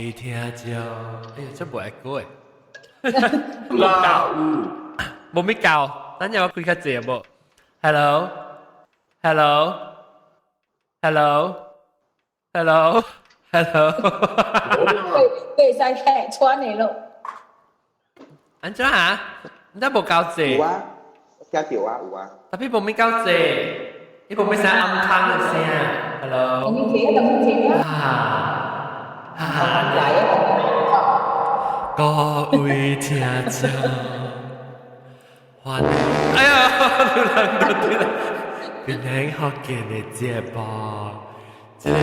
位聽眾，哎呀，這無愛歌誒，無教，無咩教，等陣我開較濟無？Hello，Hello，Hello，Hello，袂使客串的咯。按怎啊？你無夠濟？有啊，聽著啊，有啊。 Tapi 無咩夠濟，你無咩聲暗空的聲。Hello。等一下，等一下。啊啊！各位聽眾，歡迎！哎呀，人都對啦，變成福建的節目，這個咧。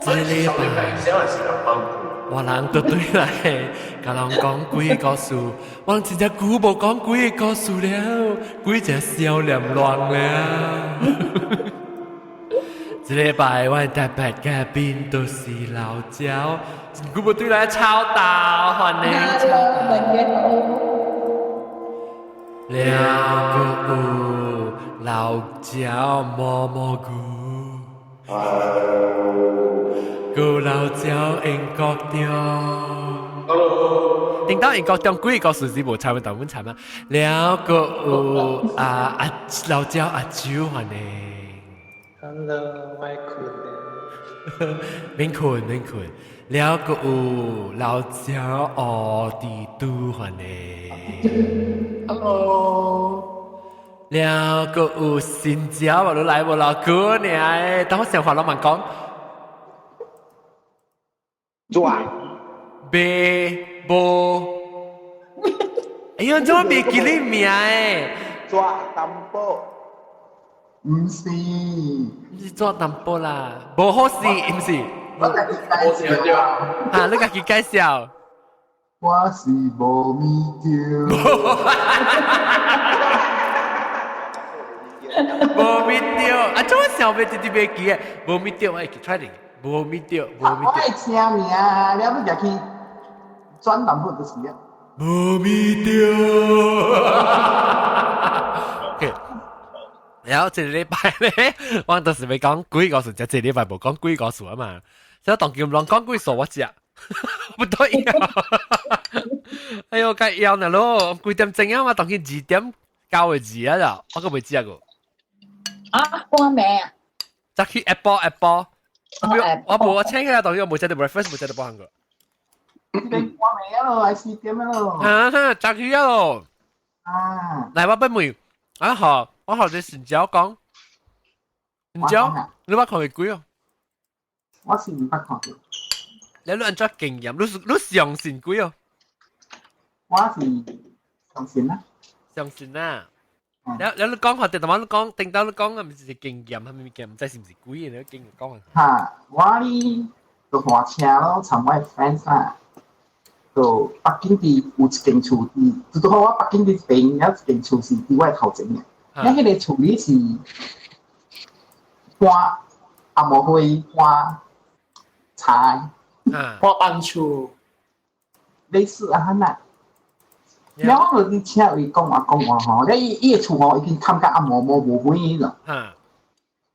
這禮拜，我人都對來，共人講幾个故事，我人真正久無講幾个故事了，幾隻少年亂了。這禮拜我特別嘉賓都是老焦，真久無對來吵到，歡迎吵到。了個有老焦摸蘑菇。個老焦英國中，Hello，聽到英國中幾個數字無差，大本差嘛？了個有啊啊老焦阿周歡迎。 Hello，我睏咧。免睏免睏，了個有老焦奧迪都歡迎。 Hello。了個有新椒啊，你來無老哥呢？等我想話老慢講。做白無，哎呀，怎麼袂記你名誒？做淡薄，毋是，毋是做淡薄啦，無好事，毋是。我家己介紹啊，哈，你家己介紹。我是無物著。無物著，啊，怎麼想袂直直袂記誒？無物著，我會記出來。無物著，無物著。我愛請名，了要入去轉淡薄就是了。無物著。OK，然後這個禮拜咧，我就是欲講鬼故事，這這禮拜無講鬼故事啊嘛。所以當今攏講鬼故事我食，不對啊。哎喲，該枵呢咯，幾點鐘啊嘛？當今2點9個字啊啦，我閣未食過。啊，半暝啊？早起下晡下晡。我無我請起來，當然我無食到 breakfast，無食到半項個。你半暝啊咯，還4點啊咯？啊哈，早起啊咯。啊。來，我欲問，啊好，我學你新椒講，新椒，你捌看過鬼哦？我是毋捌看過。你你按怎經驗？你相信鬼哦？我是相信啦。相信啊！你你講下，定頭你講，定到你講啊，毋是經驗，係咪物件？毋知是毋是鬼嘅，你經驗講下。哈，我呢就換車咯，參我的 friends 啦，就北京佇有一間厝佇，拄拄好我北京佇這邊有一間厝是佇我的頭前嘅，那彼個厝裡是搬紅毛花搬柴，搬紅厝，類似啊按呢。了我就佇車位講話講話吼，了伊伊的厝吼已經冚甲暗毛毛無花咯。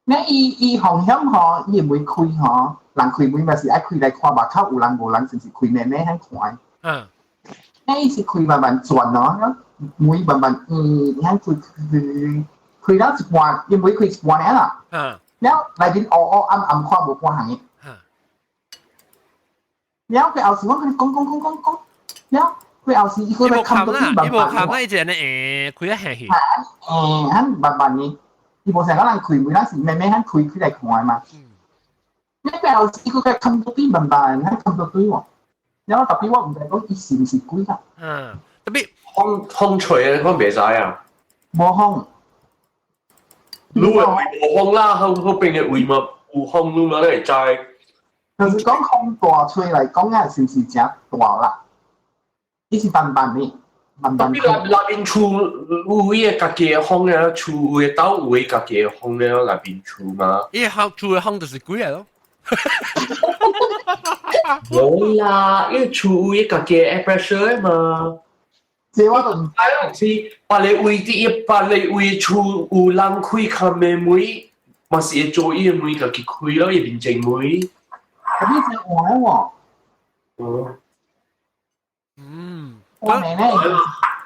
了伊伊風險吼，伊的門開吼，人開門嘛是愛開來看外口有人無人，就是開慢慢遐看。了伊是開慢慢轉哦，門慢慢遐開開開到一半，伊門開一半爾啦。了內面烏烏暗暗看無半項的。了佢後時我共伊講講講講講，了。佢後時伊閣來冚到伊慢伊無冚啦，伊就按呢開啊下去。按慢慢的，伊無像講人開門，咱是慢慢按開開來看的嘛。你佢後時伊閣來冚到對慢慢，按冚到對喎。然後 tapi 我毋知講伊是毋是鬼啦。 Tapi 風風吹啊，我袂知啊。無風。你的位無風啦，好好邊的位嘛有風，你嘛你會知。就是講風大吹來講啊，是毋是誠大啦？伊是慢慢的，慢慢。內內面厝有伊個家己的風啊，厝有的兜有伊家己的風了，內面厝嘛。伊個厝的風就是鬼來咯。無啦，因為厝有伊家己的 air pressure 嘛。這我都毋知。是別个位佇別个位厝有人開看門門，嘛是會做伊个門家己開咯，伊面前門。可是這換喎。哦。換的呢？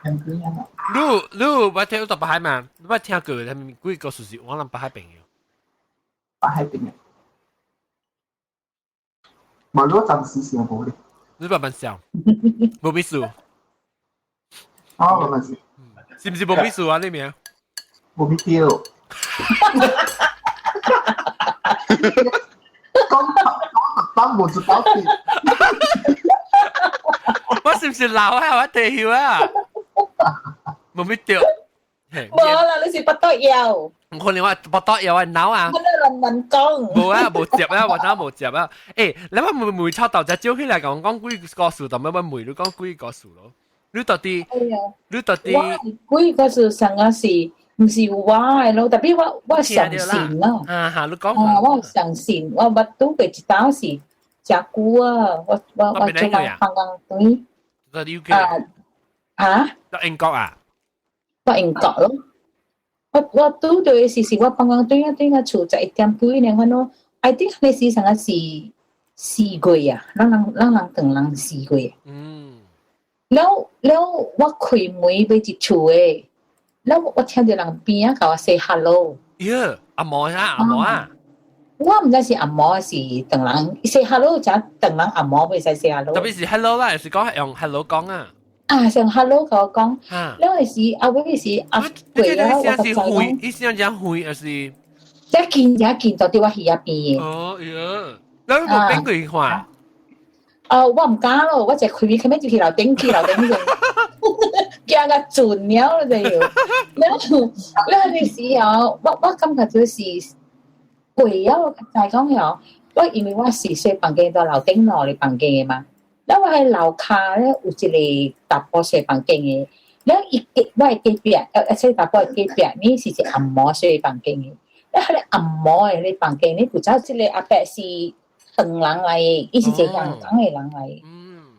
你你有捌聽到北海嘛？你捌聽過他們幾個事是我人北海朋友。北海朋友。無，我暫時想無咧。你慢慢想，無意思。哦，慢慢想。是毋是無意思啊？你名？無必要。講講當無一包錢。我是毋是老啊？我退休啊？無必要。無啦，你是腹肚枵。唔可能我腹肚枵啊，腦啊。我咧人講。無啊，無接啊，我哪無接啊？欸，你我問問臭豆只招起來，共我講幾個事，但係我問你講幾個事咯？你到底？你到底？我幾個事上個是毋是我的咯？特別我相信咯。啊哈，你講。啊，我相信，我捌拄過一道是誠久啊，我做人放工對。在 UK 啊？啊？在英國啊？我英國咯。我拄著的時是我放工對啊對啊厝11點幾呢，反正 I think 彼時上個是4月啊，咱人唐人4月。了了，我開門欲入厝的，了我聽著人邊仔共我 say hello。喲，阿毛啊，阿毛啊！我毋知是阿毛是唐人，say hello 才唐人阿毛袂使 say hello。特別是 hello 啦，是講用 hello 講啊。啊，用 hello 共我講，了時後尾是阿過了，我就知講。伊聲誠遠，還是？遮近遮近，就佇我耳仔邊的。哦，喲，你無變過去看？啊，我毋敢咯，我一開門，開門就去樓頂，去樓頂就驚甲盡了就。了了彼時候，我感覺就是過了，我知講哦，我因為我是洗房間佇樓頂兩个房間的嘛。了我佇樓跤咧有一个查埔洗房間的，了伊隔我的隔壁，洗查埔的隔壁，呢是一個紅毛洗房間的。了彼個紅毛的彼房間，呢負責這个阿伯是唐人來的，伊是一個香港的人來的。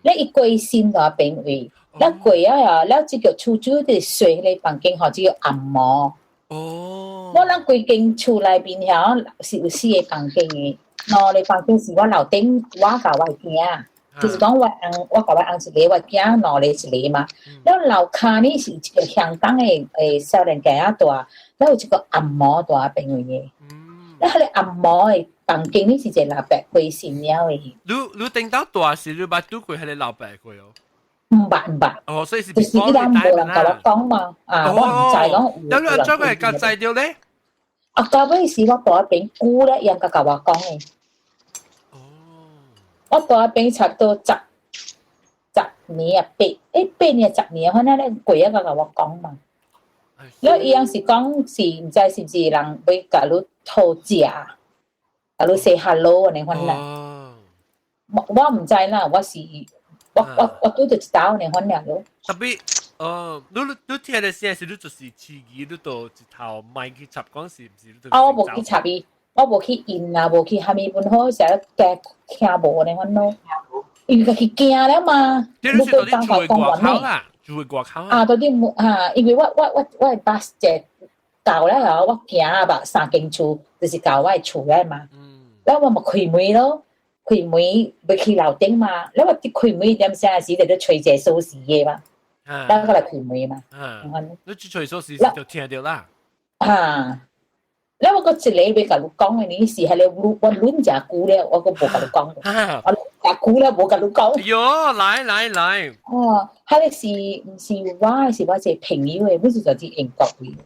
了伊過身佇邊位，了過了啊，了這個厝主佇洗彼個房間，予這個紅毛。哦。我人規間厝內面遐是有四個房間的，兩个房間是我樓頂，我佮我囝。就是講我翁，我共我翁一个，我囝兩个一个嘛。了樓跤呢是一個香港的少年家仔蹛，了有一個紅毛蹛邊位的。了彼個紅毛的房間呢是一個老伯過身了的。你頂到蹛時，你捌拄過彼个老伯過哦？毋捌毋捌。哦，所以是就是伊人無人共我講嘛，啊，我毋知講有。了你按怎會共知著咧？啊，到尾時我蹛彼邊久咧，伊人共我講的。我蹛彼邊差不多10年啊，8年10年，反正咧過啊，共我講嘛。了伊樣是講是毋知是毋是人欲共你討食，共你 say hello 按呢款啦。我毋知啦，我是我拄著一道按呢款爾咯。特別，你聽的聲是你就是飼魚，你就一頭麥去插講是毋是？啊，我無去插伊。我無去應啊，無去蝦米本好，成日驚聽無按呢款咯。因為家己驚了嘛。你是佇厝的外口啦，厝的外口啊。啊，佇佇啊，因為我的巴士到了後，我行啊吧三間厝，就是到我的厝了嘛。了我嘛開門咯，開門欲去樓頂嘛。了我佇開門點聲時，就咧揣一个鎖匙的嘛。了閣來開門嘛。你去揣鎖匙就聽著啦。啊。了我閣一个欲共你講的呢，是彼个我忍誠久了，我閣無共你講。我忍誠久了無共你講。喲，來來來。哦，彼个是毋是我的？是我一个朋友的，阮是佇英國的。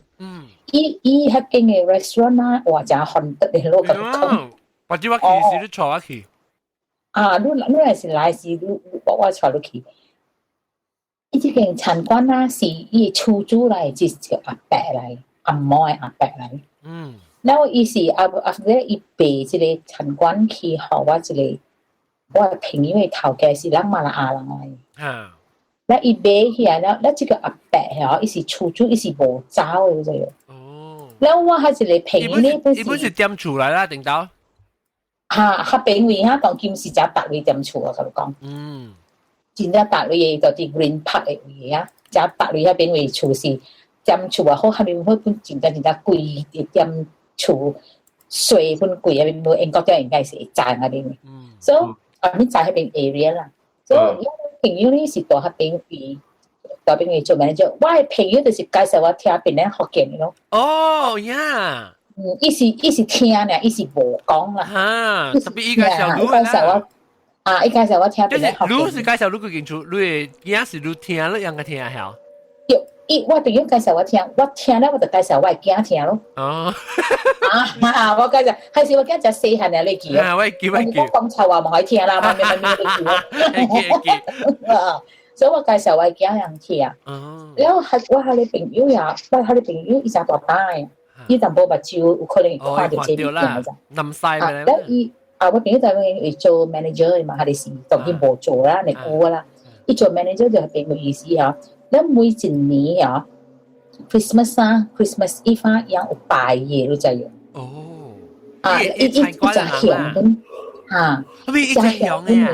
伊彼間的 restaurant 啊，哇，誠 haunted 的，我共你講。或者我去時，你帶我去。啊，你若是來時，你我帶你去。伊這間餐館啊，是伊厝主來，就是一個阿伯來，紅毛的阿伯來。了伊是啊啊，咧伊賣這个餐館去予我一個我朋友的頭家是咱馬來亞人來。了伊買起來了，了這個阿伯吼，伊是厝主，伊是無走的這個。哦。了我彼一個朋友呢，伊本是踮厝內啦，頂頭。哈，較邊位哈，當今是誠逐位踮厝啊，共你講。真正逐位的，就佇 Green Park 的位啊。食百類彼邊位厝是踮厝也好，啥物好本真正真正貴，踮厝稅本貴啊，無英國條應該是會知彼邊位。所以啊，你知彼邊 area 啦。所以我朋友呢是蹛彼邊位，蹛彼邊位做 manager。我的朋友就是介紹我聽檳榔福建的咯。哦呀。嗯，伊是聽爾，伊是無講啦。哈，特別伊介紹你啦。啊，伊介紹我聽。就是你是介紹你個建築，你的囝是你聽，你應該聽曉。對，伊我朋友介紹我聽，我聽了我就介紹我的囝聽咯。哦。啊，我介紹，還是我囝食細漢的你記啊，我記我記。我講臭話無可以聽啦，咩咩咩你記。記記。啊，所以我介紹我的囝人聽。哦。然後係我彼个朋友也，我彼个朋友伊誠大膽的，伊淡薄目睭有可能會看著這物件咋。南西啊，了伊啊，我朋友在伊做 manager 的嘛，還是當然無做啦，你久啦。伊做 manager 就係變個意思啊。咱每一年啊，Christmas 啊，Christmas Eve 啊，伊有拜嘢，你知無？哦。啊，伊伊伊誠凶本啊，伊誠凶的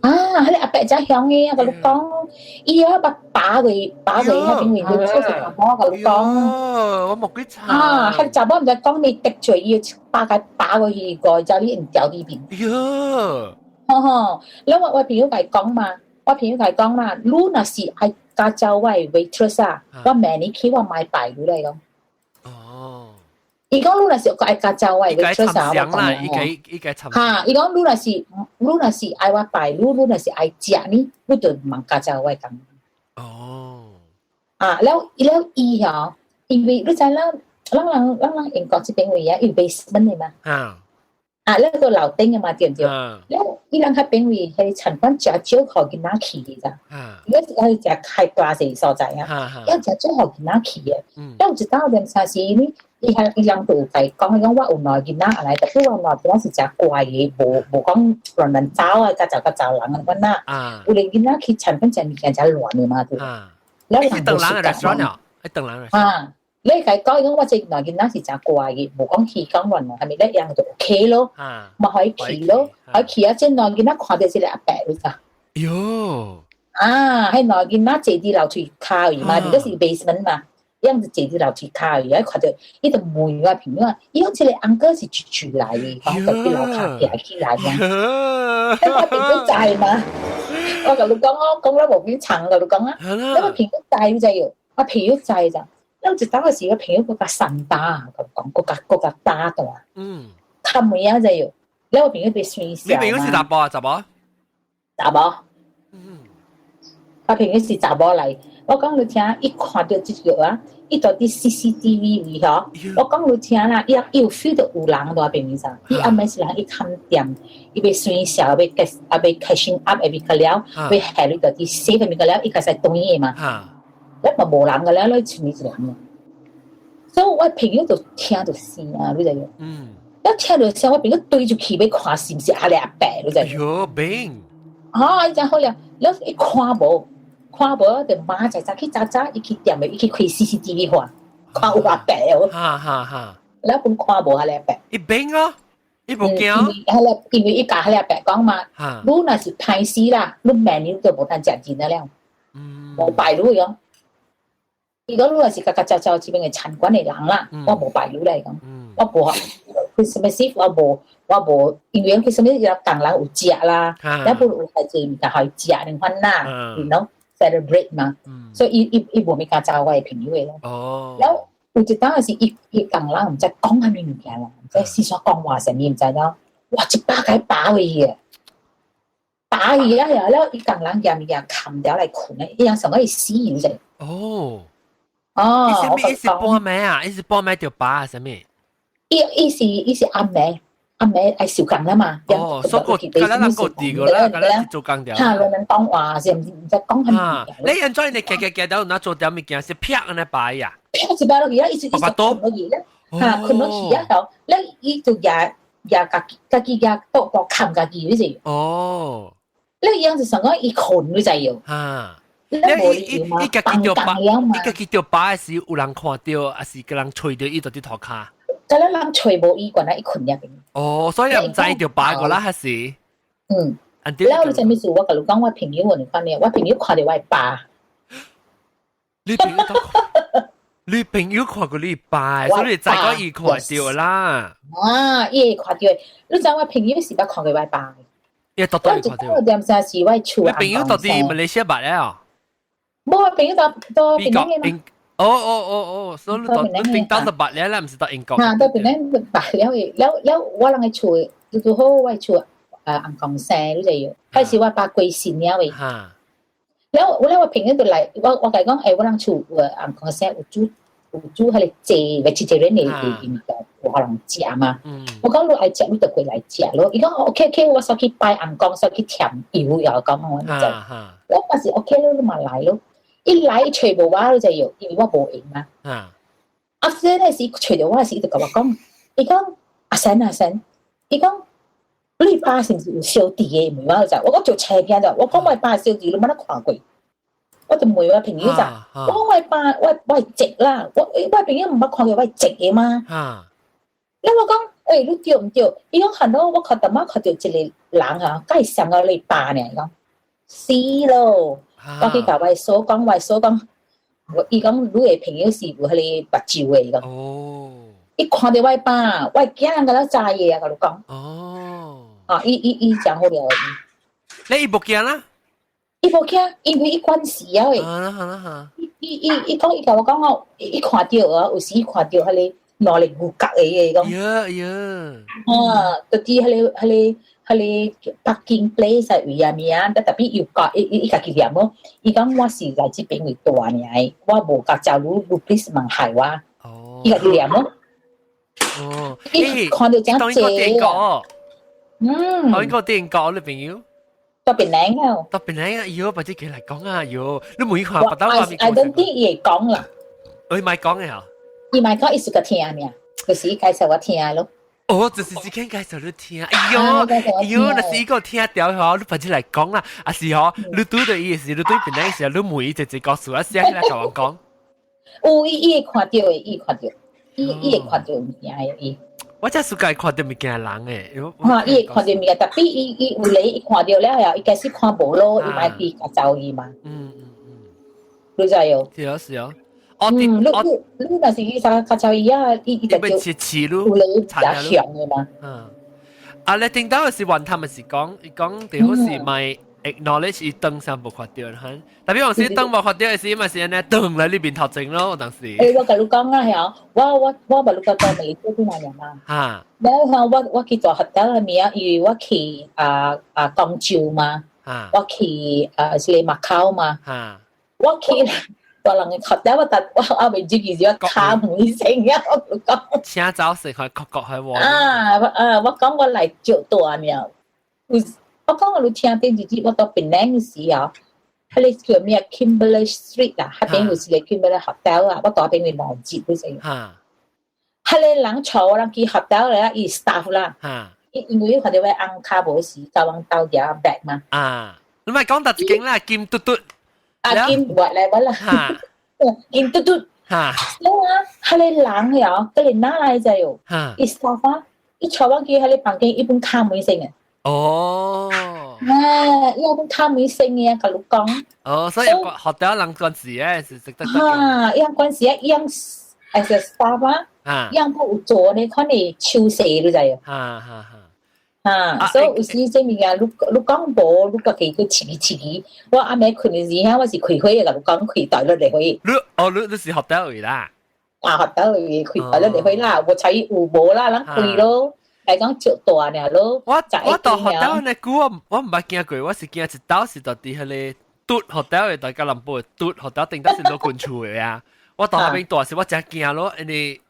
啊，啊，彼个阿伯誠凶的啊，共你講，伊啊捌打過打過彼邊位，出查某共你講。哦，我無幾查。啊，彼查某毋知講你得罪伊，打共打過去個，叫你用掉裡邊。喲。吼吼，了我朋友共伊講嘛，我朋友共伊講啦，你若是愛共走我的 waitress 啊，我明年起我莫拜你來講。哦。伊講你若是愛共走我的 waitress 啊，我講伊個伊個參。哈，伊講你若是你若是愛我拜你，你若是愛食呢，你就毋通共走我的工。哦。啊，了了伊吼，因為你知咱咱人咱人英國這邊位啊，有 basement 的嘛。啊。啊，那個樓頂的嘛，對毋對？了，伊人彼邊位彼餐館誠少予囡仔去的咋？伊個是誠開大細所在啊，要誠少予囡仔去的。了有一當連啥時呢？伊還伊人就有共伊講，伊講我有兩个囡仔來，但是我兩個囡仔是誠乖的，無無講亂亂走啊，共走共走人按呢款啊。有的囡仔去餐館食物件誠亂的嘛，對。了人無時間啊，等人啊。你共伊講，伊講我這兩囡仔是誠乖的，無講去講亂係咪咧？樣就 OK 咯，嘛可以去咯，可以去啊！這兩囡仔看著這个阿伯你知？喲！啊，彼兩囡仔坐佇樓梯跤位嘛，這個是 basement 嘛，樣子坐佇樓梯跤位，啊看著伊就問我朋友啊，伊講這个 uncle 是住住來的，講佇樓跤行起來爾。我朋友知嘛？我共你講，我講了無幾長，共你講啊，我朋友知你知喲，我朋友知咋？咱一當時，我朋友閣較散打，講閣較閣較打大。較妹仔就有，了我朋友被孫你朋友是查埔啊？查某？查某。我朋友是查某來，我講你聽，伊看著這個啊，伊蹛佇 CCTV 位吼，我講你聽啦，伊伊有 feel 到有人佇邊面上，伊暗暝是人伊看店，伊欲孫笑，欲啊欲 catching up，欲個了，欲下你蹛佇 safe 物個了，伊開始轉去嘛。了嘛無人個了，你剩伊一人。所以我朋友就聽著聲啊，你知無？一聽著聲，我朋友對住去欲看是毋是彼个阿伯，你知無？喲，病！啊，伊真好了，了伊看無，看無就馬仔早起早早，伊去店的，伊去開 CCTV 看，看有阿伯哦。哈哈哈！了本看無彼个阿伯。伊病哦，伊無驚。彼个因為伊共彼个阿伯講嘛，你若是歹勢啦，你明年就無通食錢了。無拜你講。伊講你若是共共走走這邊的餐館的人啦，我無拜你來講，我無 Christmas Eve 我無我無，因為 Christmas Eve 共人有食啦，了不有較濟物件予伊食，你款啦，you know celebrate 嘛，所以伊伊伊無物件走我的朋友的咯。了有一當時伊伊共人毋知講啥物物件啦，毋知四處講話啥物毋知了，哇！一巴共伊打過去的，打去啊！了伊共人舉物件冚掉來睏的，伊人想講伊死你知？哦。哦，伊是半暝啊，伊是半暝就拔啊，啥物？伊伊是伊是暗暝，暗暝愛收工啦嘛。哦，所以個，佮咱人個弟個啦，佮咱做工掉。哈，亂講話是毋知講啥物。你按怎你夾夾夾到哪做點物件是啪按呢擺呀？啪一擺落去啊，伊就伊就睏落去咧，哈，睏落去啊，後，咧伊就舉舉家己家己舉倒倒冚家己，你知？哦。你樣就想講伊睏你知喲？哈。你伊伊家己著拔，伊家己著拔的時有人看著，抑是共人揣著伊就佇塗跤？敢若人揣無伊，原來伊睏入邊。哦，所以毋知著拔過啦，還是？嗯。了你知物事？我共你講，我朋友有款呢，我朋友看著我的疤。你朋友看過你爸，所以你知講伊看著啦。啊，伊會看著，你知我朋友是捌看過我爸。伊到底看著？我點啥是我厝。你朋友到底馬來西亞捌咧哦？無，我朋友到檳城嘅嘛。哦哦哦哦，所以你到你頂到就捌咧啦，毋是到英國。啊，到檳城捌了嘅，了了我人嘅厝，拄拄好我厝啊尪公生，你知影？開始我爸過身了嘅。了我了我朋友就來，我共伊講，欸，我人厝有尪公生有煮彼个濟 vegetarian 的物件，有予人食嘛。我講你愛食，你就過來食咯。伊講 OK OK，我煞去拜尪公，煞去添油，又講我就，我嘛是 OK 咯，你嘛來咯。一來揣無我，你知影，因為我無閒嘛。啊，這那時揣著我時，伊就共我講，伊講阿神阿神，伊講你爸是毋是有小弟的？問我就，我講做邪驚就，我講我爸小弟，你捌咧看過？我就問我朋友就，我講我爸我係直啦，我朋友毋捌看過我係直的嘛。了我講，欸，你對毋對？伊講係咯，我看淡仔看著一個人啊，佮伊像到你爸呢，伊講死咯。我去共我嫂講，我嫂講，伊講你的朋友是有彼個目睭的，伊講。伊看著我爸，我囝敢若知的啊，共你講。啊，伊講好了。你伊無驚啦？伊無驚，因為伊慣勢啊。好啦好啦好。伊講，伊共我講哦，伊看著啊，有時伊看著彼個兩個牛角的，伊講。喲喲。啊，就佇彼個北京 place 位啊物啊，特別又講，伊家己念哦，伊講我是來這邊位大爾，我無共走你，你 please 莫害我。伊家己念哦。伊看著真濟啊。我應該電講你朋友。到檳城啊！到檳城啊！喲，把這個來講啊！喲，你每看不到我 I don't think 伊會講啦。伊莫講的哈。伊莫講，伊是個聽爾，就是伊介紹我聽咯。哦，就是這間介紹你聽。哎喲，哎喲，若是伊個聽著吼，你把這來講啦。啊是吼，你拄著伊時，你對檳城時，你問伊一個故事，啊寫起來共我講。有伊伊會看著的，伊看著，伊會看著物件的伊。我真暑假看著物件人誒。哈，伊會看著物件，特別伊有咧，伊看著了後，伊開始看無咯，伊莫去共走伊嘛。你知哦？是啊是啊。哦，你若是去啥較走伊啊，伊就有咧比較強的嘛。嗯。啊，你聽到的是雲他們是講，伊講最好是莫 acknowledge 伊當上無看著哈。特別有時當無看著的時，嘛是按呢轉來你面頭前咯，當時。欸，我共你講啊，嚇，我捌你講到美國幾年嘛。然後我去大學校的物啊，因為我去啊廣州嘛，我去啊是個馬口嘛。我去大人的學校，我特我還未入去時，我敲門聲啊，我講。請走時去國國去話。啊啊！我講我來石大爾，有我講我有聽電視機，我到檳城時啊，彼个叫咩 Kimberley Street 啊，彼邊有一個 Kimberley Hotel 啊，我蹛彼邊兩日嗰陣。彼个人帶我人去 hotel 咧，伊 staff 啦。伊因為看著我翁跤無時，共阮鬥舉 bag 嘛。啊，你咪講特一間啦，金嘟嘟。啊，金我來我啦。金嘟嘟。了啊，彼个人了，彼个哪來者喲？伊 staff 啊，伊帶我去彼个房間，伊本敲門聲的。啊，伊本敲門聲的啊，共你講。哦，所以學到人關事咧，是值得。哈，伊樣關事啊，伊樣 as a staff 啊，伊樣有做呢，可能手勢你知影？哈哈哈。啊，所以有時這物件，你講無，你家己去刺激刺激。我暗暝睏的時候，我是開火的，共你講開大了熱火。你哦，你是學到位啦？啊，學到位開大了熱火啦，無睬有無啦，咱開咯。來講石大爾咯。我到學到呢久，我毋捌驚過，我是驚一道是到佇彼个嘟學到的，大家南部嘟學到頂到是老近厝的啊。我到彼邊蹛時，我真驚咯，因為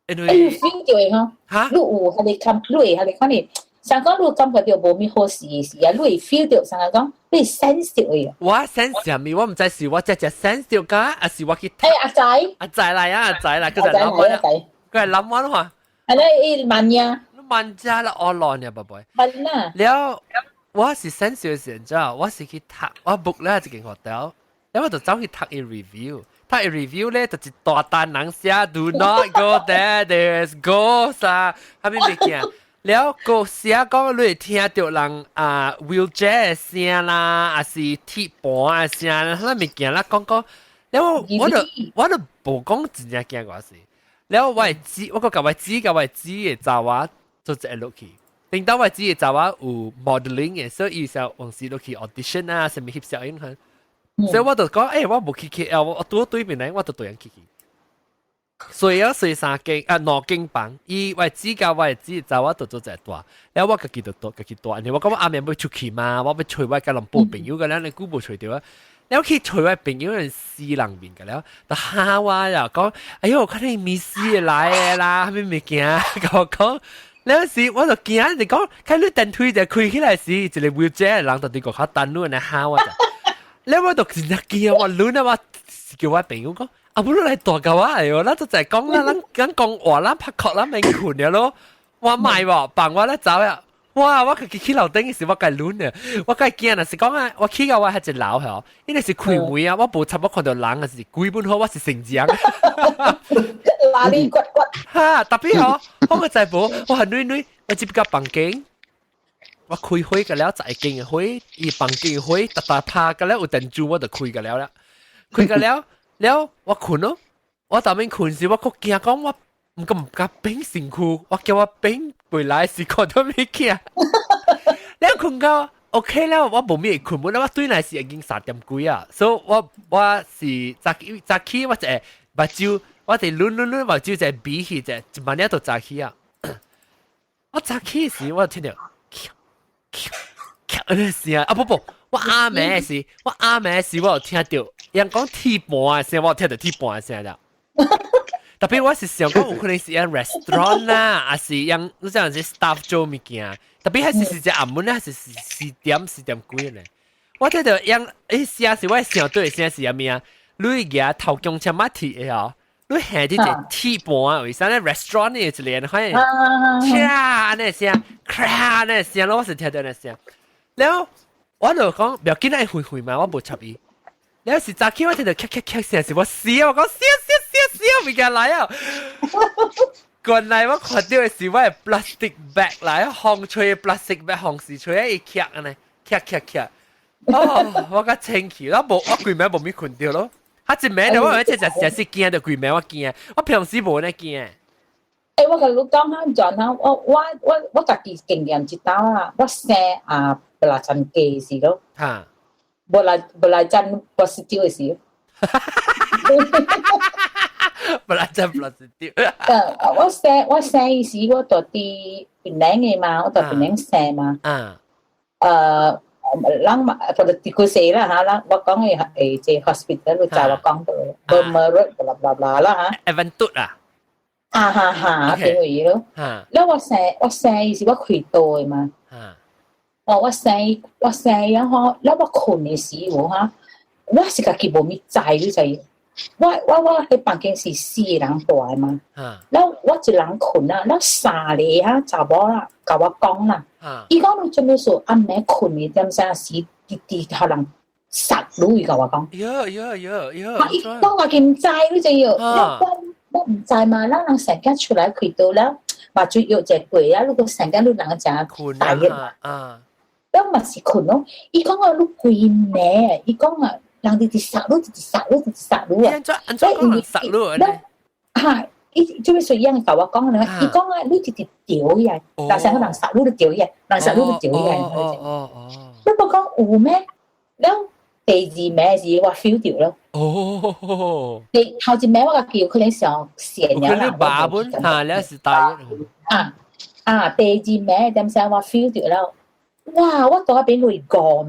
你 feel 著的吼？哈？你有彼個感，你會彼個可能。想講你感覺著無物好事的時啊，你會 feel 著，想講你會 sense 著的。我 sense 啥物？我毋知是我只只 sense 著㗎，還是我去。欸，阿仔。阿仔來啊，阿仔來，佢就諗我，佢係諗我話。係咧，伊慢呀。慢遮啦，我亂呀，寶貝。慢啦。了，我是 sense 的時陣，我是去讀，我 book 了一間 hotel，了我就走去讀伊 review。讀伊 review 咧，就一大單人寫 Do not go there, there's ghost 啊，啥物物件。了個寫講你會聽著人啊 wheelchair 的聲啦，還是鐵盤的聲，啥物件啦，講講。了我就無講真正驚我是，了我會知，我個共我姊共我姊的查某做一個落去。頂到我姊的查某有 modeling 的，所以伊時往時落去 audition 啊，啥物翕相影看。所以我就講，我無去 KL，我拄對面來，我就對人去去。睡啊睡三間啊兩間房，伊我姊佮我姊查某就做一個蹛，了我家己就蹛家己蹛，因為我講我暗暝欲出去嘛，我欲揣我吉隆坡朋友個，了你久無揣著啊。了去揣我朋友人死人面個了，就嚇我呀，講哎喲，看你迷死的來的啦，啥物物件，共我講。了時我就驚，你講看你電梯就開起來時，一個 wheelchair 人就佇外口等你來嚇我。了我就真正驚，我亂啊！我叫我朋友講，啊不如來蹛共我哎喲，咱就在講啦，咱咱講話，咱拍殼，咱免睏了咯。我莫無，放我咧走啊！哇！我家己去樓頂的時，我該亂啊！我該驚啊！是講啊，我去到我彼一樓吼，因為是開門啊，我無差不多看到人啊，是鬼本好，我是成精。哪裡骨骨？哈！特別吼，我個知無？我係女女，我入到房間，我開火個了，11間的火，伊房間的火，逐逐拍個了有電珠，我就開個了啦。開個了，了我睏咯。我當面睏時，我閣驚講我毋敢毋敢變身軀，我叫我變回來時看到物件。了睏到 OK 了，我無咩睏，本來我對來是已經3點幾啊，所以我是早起早起我就目睭，我就攆攆攆目睭就閉起者，一萬了就早起啊。我早起時我就聽到，咔咔咔那聲啊不不，我暗暝時，我暗暝時我有聽到，人講鐵盤的聲，我有聽到鐵盤的聲了。特別我是想講有可能是樣 restaurant 啦，還是樣你這樣子 staff 做物件。特別還是是只暗暝咧，還是4點4點幾咧。我聽到樣聲是我想對的聲是啥物啊？你舉頭強車馬鐵的哦，你下佇一個鐵盤，為啥咧 restaurant 的一個反正嚓那聲，咔那聲，我是聽到那聲。了我就講不要緊，愛回回嘛，我無插伊。了是早起我聽到咔咔咔聲，是我死啊！我講死死死死，物件來啊！原來我看到的是我的 plastic bag 來，風吹 plastic bag 風時吹伊徛按呢，徛徛徛。哦，我較清氣，我無我規暝無咪睏著咯。啊，一暝我這隻是驚著規暝我驚，我平時無按呢驚。我共你講哈，轉哈，我家己經驗一道啊，我生啊 belacan 雞時咯。無來無來真 positive 的時。無來真 positive。我生伊時，我蹛佇檳城的嘛，我蹛檳城生嘛。人嘛，或者佇古時啦嚇，人我講的這 hospital 你知我講到，Burma Road blah blah blah 啦嚇。 Adventure 啊。啊哈哈，邊位咯。了我生伊時我開刀的嘛。哦，我生啊吼，了我睏的時有哈，我是家己無物知，你知？我彼房間是四個人蹛的嘛。了我一人睏啊，了三個啊查某啦，共我講啦。伊講你做咩事暗暝睏的點啥時，直直予人殺你，伊共我講。喲喲喲喲！伊講我毋知，你知無？我毋知嘛，咱人生囝出來開刀了，麻醉藥食過啊，如果生囝你人誠大熱啊。了嘛是睏咯，伊講啊，你規暝，伊講啊，人直直殺你，直直殺你，直直殺你啊！按怎按怎講人殺你啊？哈！伊做咩說伊樣共我講咧？伊講啊，你直直著伊啊，但是人殺你就著伊啊，人殺你就著伊啊。你無講有咩？了第二暝時我 feel 著咯。第頭一暝我家己有可能上線了啦。可能把本哈，了是大啊啊！第二暝點聲我 feel 著了。哇！我蹛彼邊落五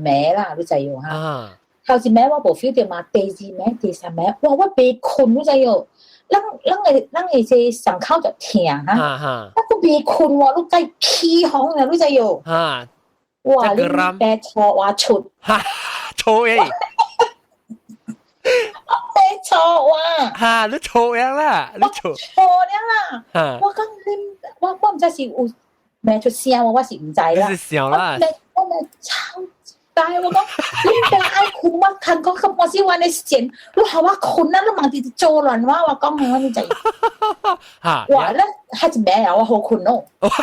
暝啦，你知無哈？頭一暝我無 feel 著嘛，第二暝、第三暝，哇！我袂睏，你知無？咱的這傷口就疼哈，我閣袂睏喎，你該起風啊，你知無？哇！你白錯話出，哈，錯誒！我白錯話。哈！你錯樣啦，你錯。錯了啦！我講你，我毋知是有罵出聲，我是毋知啦。你是想啦。我咪超但我講你爸愛睏，我看講較半時阮的線，你予我睏啊！你嘛直直做亂我，我講的我你知。哇！咧彼一暝啊，我好睏咯。我講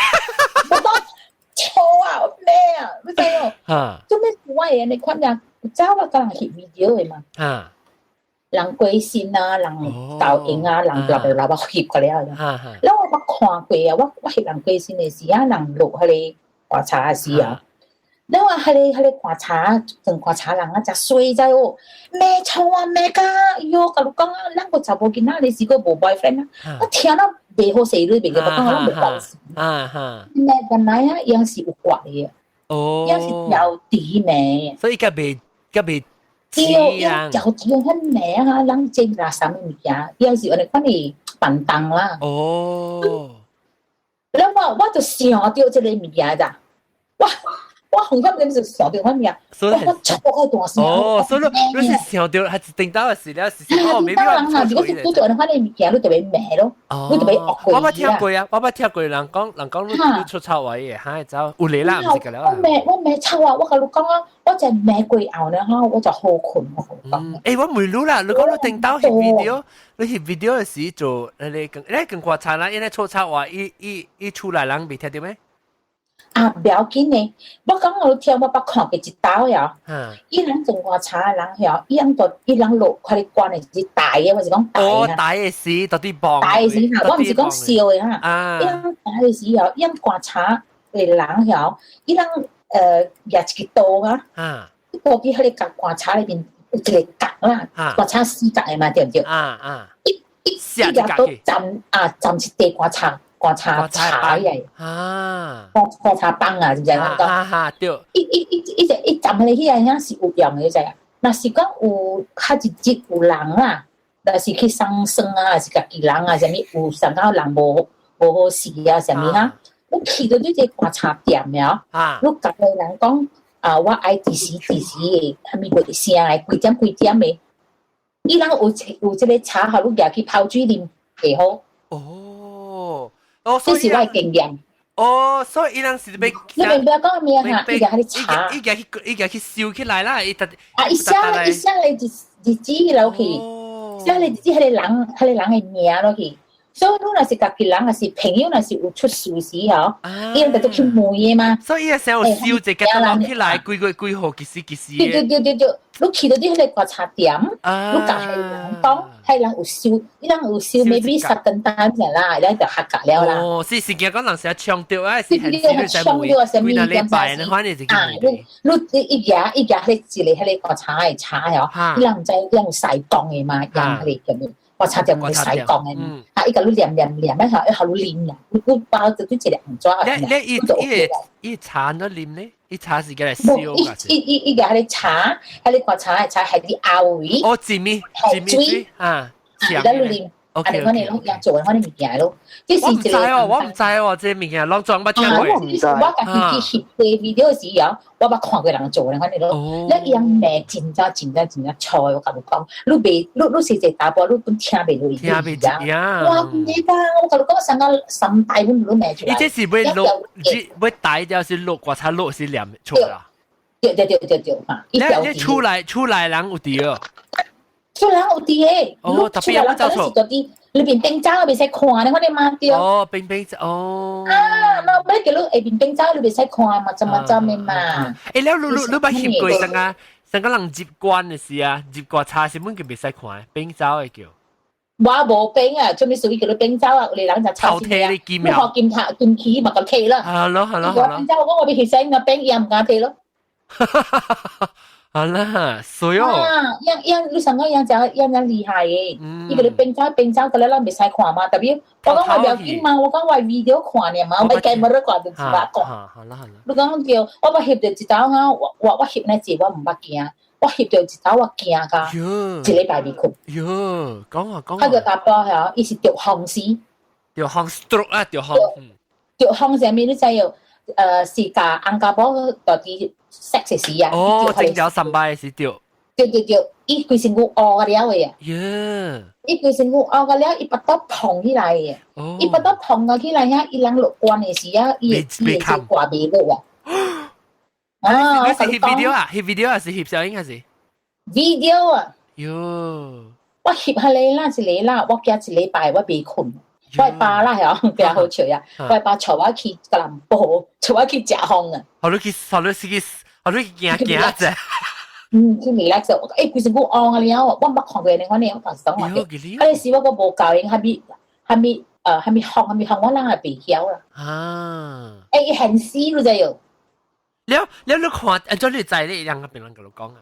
錯啊，我咩啊？你知無？做咩我會按呢款啊？早我共人翕 video 的嘛。人過身啊，人投影啊，人立立立翕過了。了我捌看過啊，我翕人過身的時啊，人落彼个棺柴的時啊，了我彼个棺柴，裝棺柴人啊，誠衰知無？罵臭啊罵甲，喲，共你講啊，咱個查某囡仔你是個無 boyfriend 啊，我聽到袂好勢，你袂記得講我無關係。罵原來啊，伊是有割的。伊是調豬罵。所以佮袂佮袂。對，伊調豬很罵啊，人這垃圾物件，伊是按呢款的板凳啦。了我就想著這个物件咋，我紅心點就想著款物件，我錯開大聲。哦，所以你是想著還是頂到的時了，是哦，沒必要。人啊，如果是拄著按呢款的物件，你就欲罵咯，你就欲惡過。我捌聽過啊，我捌聽過人講，人講你出臭話的，哈走有理啦，毋是個了。我罵我罵臭啊！我共你講啊，我就罵過後呢，哈，我就好困，我共你講。欸，我問你啦，你講你頂到翕 video，你翕 video 的時做，你跟你跟觀察啦，因為出臭話，伊伊伊厝內人袂聽著咩？啊，不要緊呢，我講我聽我捌看過一道呀。伊人種觀察的人曉，伊人就伊人落看你關的是大的，我是講大的。哦，大的時到底磅。大的時哈，我毋是講小的哈。伊人大的時候，伊人觀察的人曉，伊人舉一個刀啊。刀佇彼个棺柴裏面有一个角啦，棺柴四角的嘛，對毋對？一一一舉刀斬啊，斬一塊棺柴。棺柴柴嘅，棺柴棒啊，是毋是？哈哈，對。一一一一隻一站起來，遐是有用的，知影？若是講有較一日有人啊，若是去送喪啊，還是家己人啊，啥物有上到人無好勢啊，啥物哈？你去到你這棺柴店了，你共个人講啊，我愛幾時幾時的，啥物月聲的，幾點幾點的，伊人有這个茶，予你舉去泡水啉會好。哦。哦，這是我的經驗。哦，所以伊人是欲。你明白講咩哈？伊舉去查。伊舉去伊舉去燒起來啦！伊特啊，伊寫伊寫咧日日子落去，寫咧日子彼个人彼个人的名落去。所以你若是家己人，還是朋友，若是有出事時吼，伊人就去問的嘛。所以伊先有燒一個落起來，幾月幾號幾時幾時。對對對對對，你去到你彼個棺柴店，你共彼人講，彼人有燒，伊人有燒，maybe 十頓單者啦，伊就合格了啦。哦，是是驚講人成日搶著啊，是是是搶著啊，啥物幾若禮拜，你反正就啊，你你一舉一舉彼一個彼個棺柴的柴哦，伊人毋知伊人有使講的嘛，用彼個叫咩？棺柴店有使講的嘛，啊，伊共你念念念，啊，予你啉啦，你包就對一個紅紙。你你伊伊伊茶怎啉呢？伊茶是共來燒伊伊伊共彼个茶，彼个棺柴的茶係佇後位。哦，一米一米水啊，啊，咱你啉。 OK，按呢款的攏用做的款的物件咯。這是我毋知哦，我毋知哦，這个物件攏總捌聽過。我家己去翕這 video 時哦，我捌看過人做的款的咯。你伊人罵真正真正真正粗的，我共你講，你袂你你是一個查埔，你本聽袂落去。聽袂入啊！哇，你講，我共你講，上個三大本都罵出來。伊這是欲落，欲大條是落，棺柴落是念出啦。對對對對對，哈！你你厝內人有佇哦？厝內人有佇的。哦，特別有走錯。裏邊冰渣我袂使看咧，我你媽對。哦，冰冰哦。啊，那欲叫你下邊冰渣你袂使看嘛，怎麼怎的嘛？欸，了你你你捌翕過啥個？啥個人入棺的時啊，入棺柴是本就袂使看，冰走的叫。我無冰啊，做咩事叫你冰走啊？有人就頭提你金苗。你學金塔金起嘛個提啦。係咯係咯係咯。我冰走，我我欲翕相個冰，伊也毋敢提咯。好啦，所以哦，啊，樣樣你上個樣就樣樣厲害的，伊個你冰走冰走，個咧咱袂使看嘛，特別我講我不要緊嘛，我講我 video 看爾嘛，我計冇得看就是捌講。好啦好啦。你講叫我捌翕著一道哈，我我我翕那一個我毋捌驚，我翕著一道我驚甲，一禮拜未睏。喲，講啊講。彼個查埔吼，伊是著風死。著風 stroke 啊，著風。著風啥物你知影？是共翁家某到底 sex 時啊？哦，正了三擺是著。對對對，伊規身軀烏了的啊！喲，伊規身軀烏了，伊腹肚膨起來的。伊腹肚膨啊起來遐，伊人落棺的時啊，伊會伊會掛袂落啊。啊！你是翕 video 啊？翕 video 還是翕小影還是？video 啊！喲，我翕下來啦，一个啦，我驚一禮拜我袂睏。我爸啦，係比較好笑呀！我爸帶我去吉隆坡，帶我去食風啊！予你去，予你去，予你去行行者。嗯，去 relax，欸，規身軀按啊了，我毋捌看過呢，我呢我當時講話喲，記哩啊，你是我個無夠用，蝦米風蝦米風，我人也袂曉啦。啊！欸，伊現死你知無？了了你看，按怎你知你兩個別人共你講啊？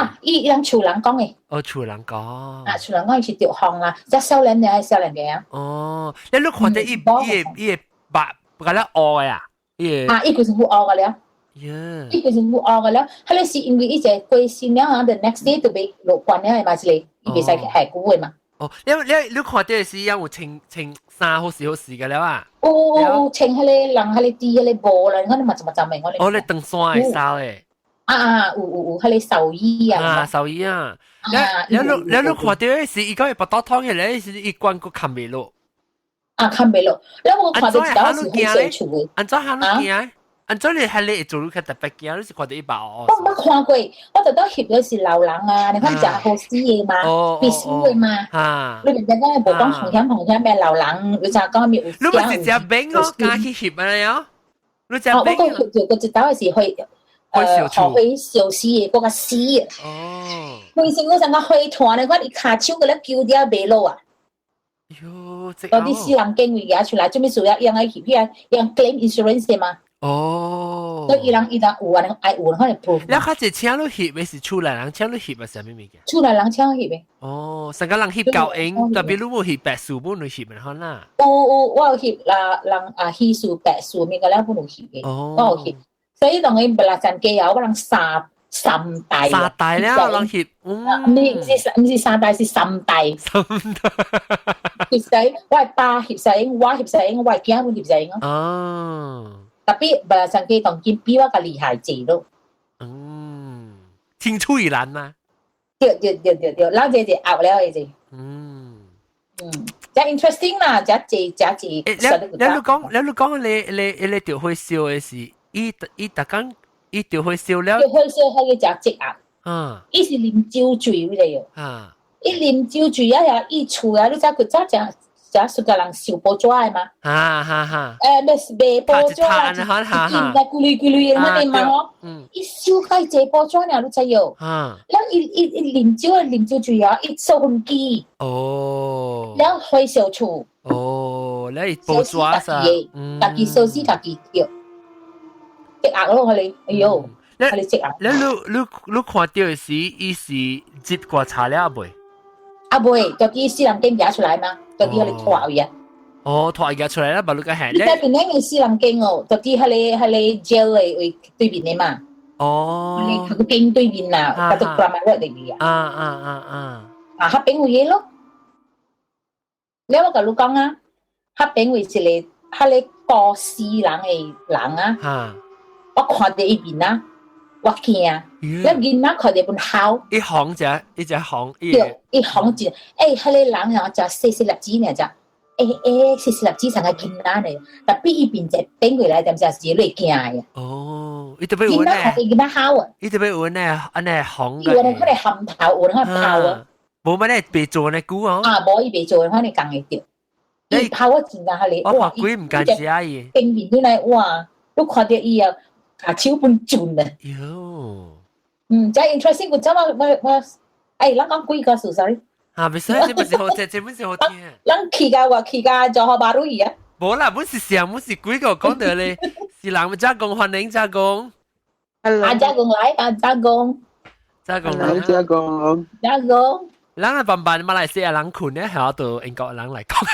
啊，伊人厝人講的。哦，厝人講。啊，厝人講伊是著風啦，遮少年的少年嘅啊。哦，你你看到伊伊伊白個了烏的啊？伊啊，伊規身軀烏個了。伊規身軀烏個了，彼個是因為伊一個過身了啊，the next day 就欲落棺了的嘛，是個，伊袂使下久的嘛。哦，你你你看到的是樣有穿穿衫好時好時個了啊？有有有穿彼個人彼個豬彼個帽啦，你看你嘛怎麼怎麼我。哦，你登山的衫的。啊啊，有有有，彼個壽衣啊。啊，壽衣啊。你你你你看到的是伊講伊腹肚痛的咧，是伊關閣崁袂落。啊，崁袂落。你我看到一道是很小厝的。按怎行路行？按怎你係你會做你較特別驚？你是看到伊目我毋捌看過，我就當翕的是老人啊，你看食好死的嘛，必須的嘛。啊！你明知講無講風險風險咩老人，你知講咩有？你毋是食餅哦，敢去翕啊喲？你食餅？我講翕著個一道是會。火燒死的，閣較死的。哦。規身我像個火團咧，我伊跤手閣咧揪掉袂落啊。喲，到底死人間位舉出來，做咩事啊？用愛去遐用 claim insurance 的嘛？哦。所以伊人伊人有啊，愛有可能 proof。你較濟請你翕的是厝內人請你翕的是啥物物件？厝內人請翕的。哦，成個人翕夠用，特別你無翕白事本你翕的好啦。有有，我有翕啦，人啊喜事白事物個了本有翕的，我有翕。所以當伊不啦陣機啊，我人三三代。三代了，人翕。毋是三代，是三代。三代。翕死，我爸翕死，我翕死，我囝本翕死咯。哦。 Tapi 不啦陣機當今比我較厲害濟咯。嗯，青出於藍嘛。對對對對對，咱這是後了的這。嗯，真 interesting 啦，真濟真濟。欸，你你講，你講，你你你著火燒的是，伊伊逐工伊著火燒了。著火燒，彼個誠積壓。伊是啉酒醉你知無？啊。伊啉酒醉啊，呀，伊厝啊，你知佢早誠誠熟個人燒報紙的嘛？啊哈哈。欸，欲賣報紙啊，一間來規類規類的，反正嘛吼。伊燒開濟報紙爾，你知無？啊。了伊伊伊啉酒啊，啉酒醉啊，伊坐飛機。哦。了火燒厝。哦，了伊報紙啥？家己燒死家己對。積壓咯，彼個，哎喲，彼個積壓。你你你你看著的時，伊是接過查了未？啊未，就佇死人間行出來嘛，就佇彼個拖位啊。哦，拖伊出來啦，無你個行。你在邊個死人間哦，就佇彼個彼個 jail 的位對面的嘛。哦。佢個間對面啦，佢都 Kramat Road 裡面啊。啊啊啊啊！啊，彼邊位咯。了我共你講啊，彼邊位一個彼個高死人的人啊。我看著伊面啊，我驚。你囡仔看著本哭。一行只，一隻行。對，一行一，欸，彼個人啊，誠細細粒子爾，只，欸欸，細細粒子像個囡仔呢，但比伊面一變過來，點只是你會驚的。哦，伊特別有囡仔看著囡仔哭啊！伊特別有呢，按呢紅。有人可能含頭，有人可能哭啊。無乜咧，袂做呢久哦。啊，無伊袂做，反正共會著。伊哭我真正彼個，我看鬼毋敢食伊。變面來哇，你看著伊啊，跤手本準啊。喲。嗯，真 interesting，我怎麼我我，哎，咱講幾個事，sorry。啊，袂使，這不是好聽，這不是好聽。咱去到我去到就好巴魯去啊。無啦，本是啥，本是幾個講到咧，是人遮講歡迎遮講。阿遮講來，阿遮講。遮講來，遮講。遮講。咱啊慢慢馬來西亞人困咧，係到英國人來講。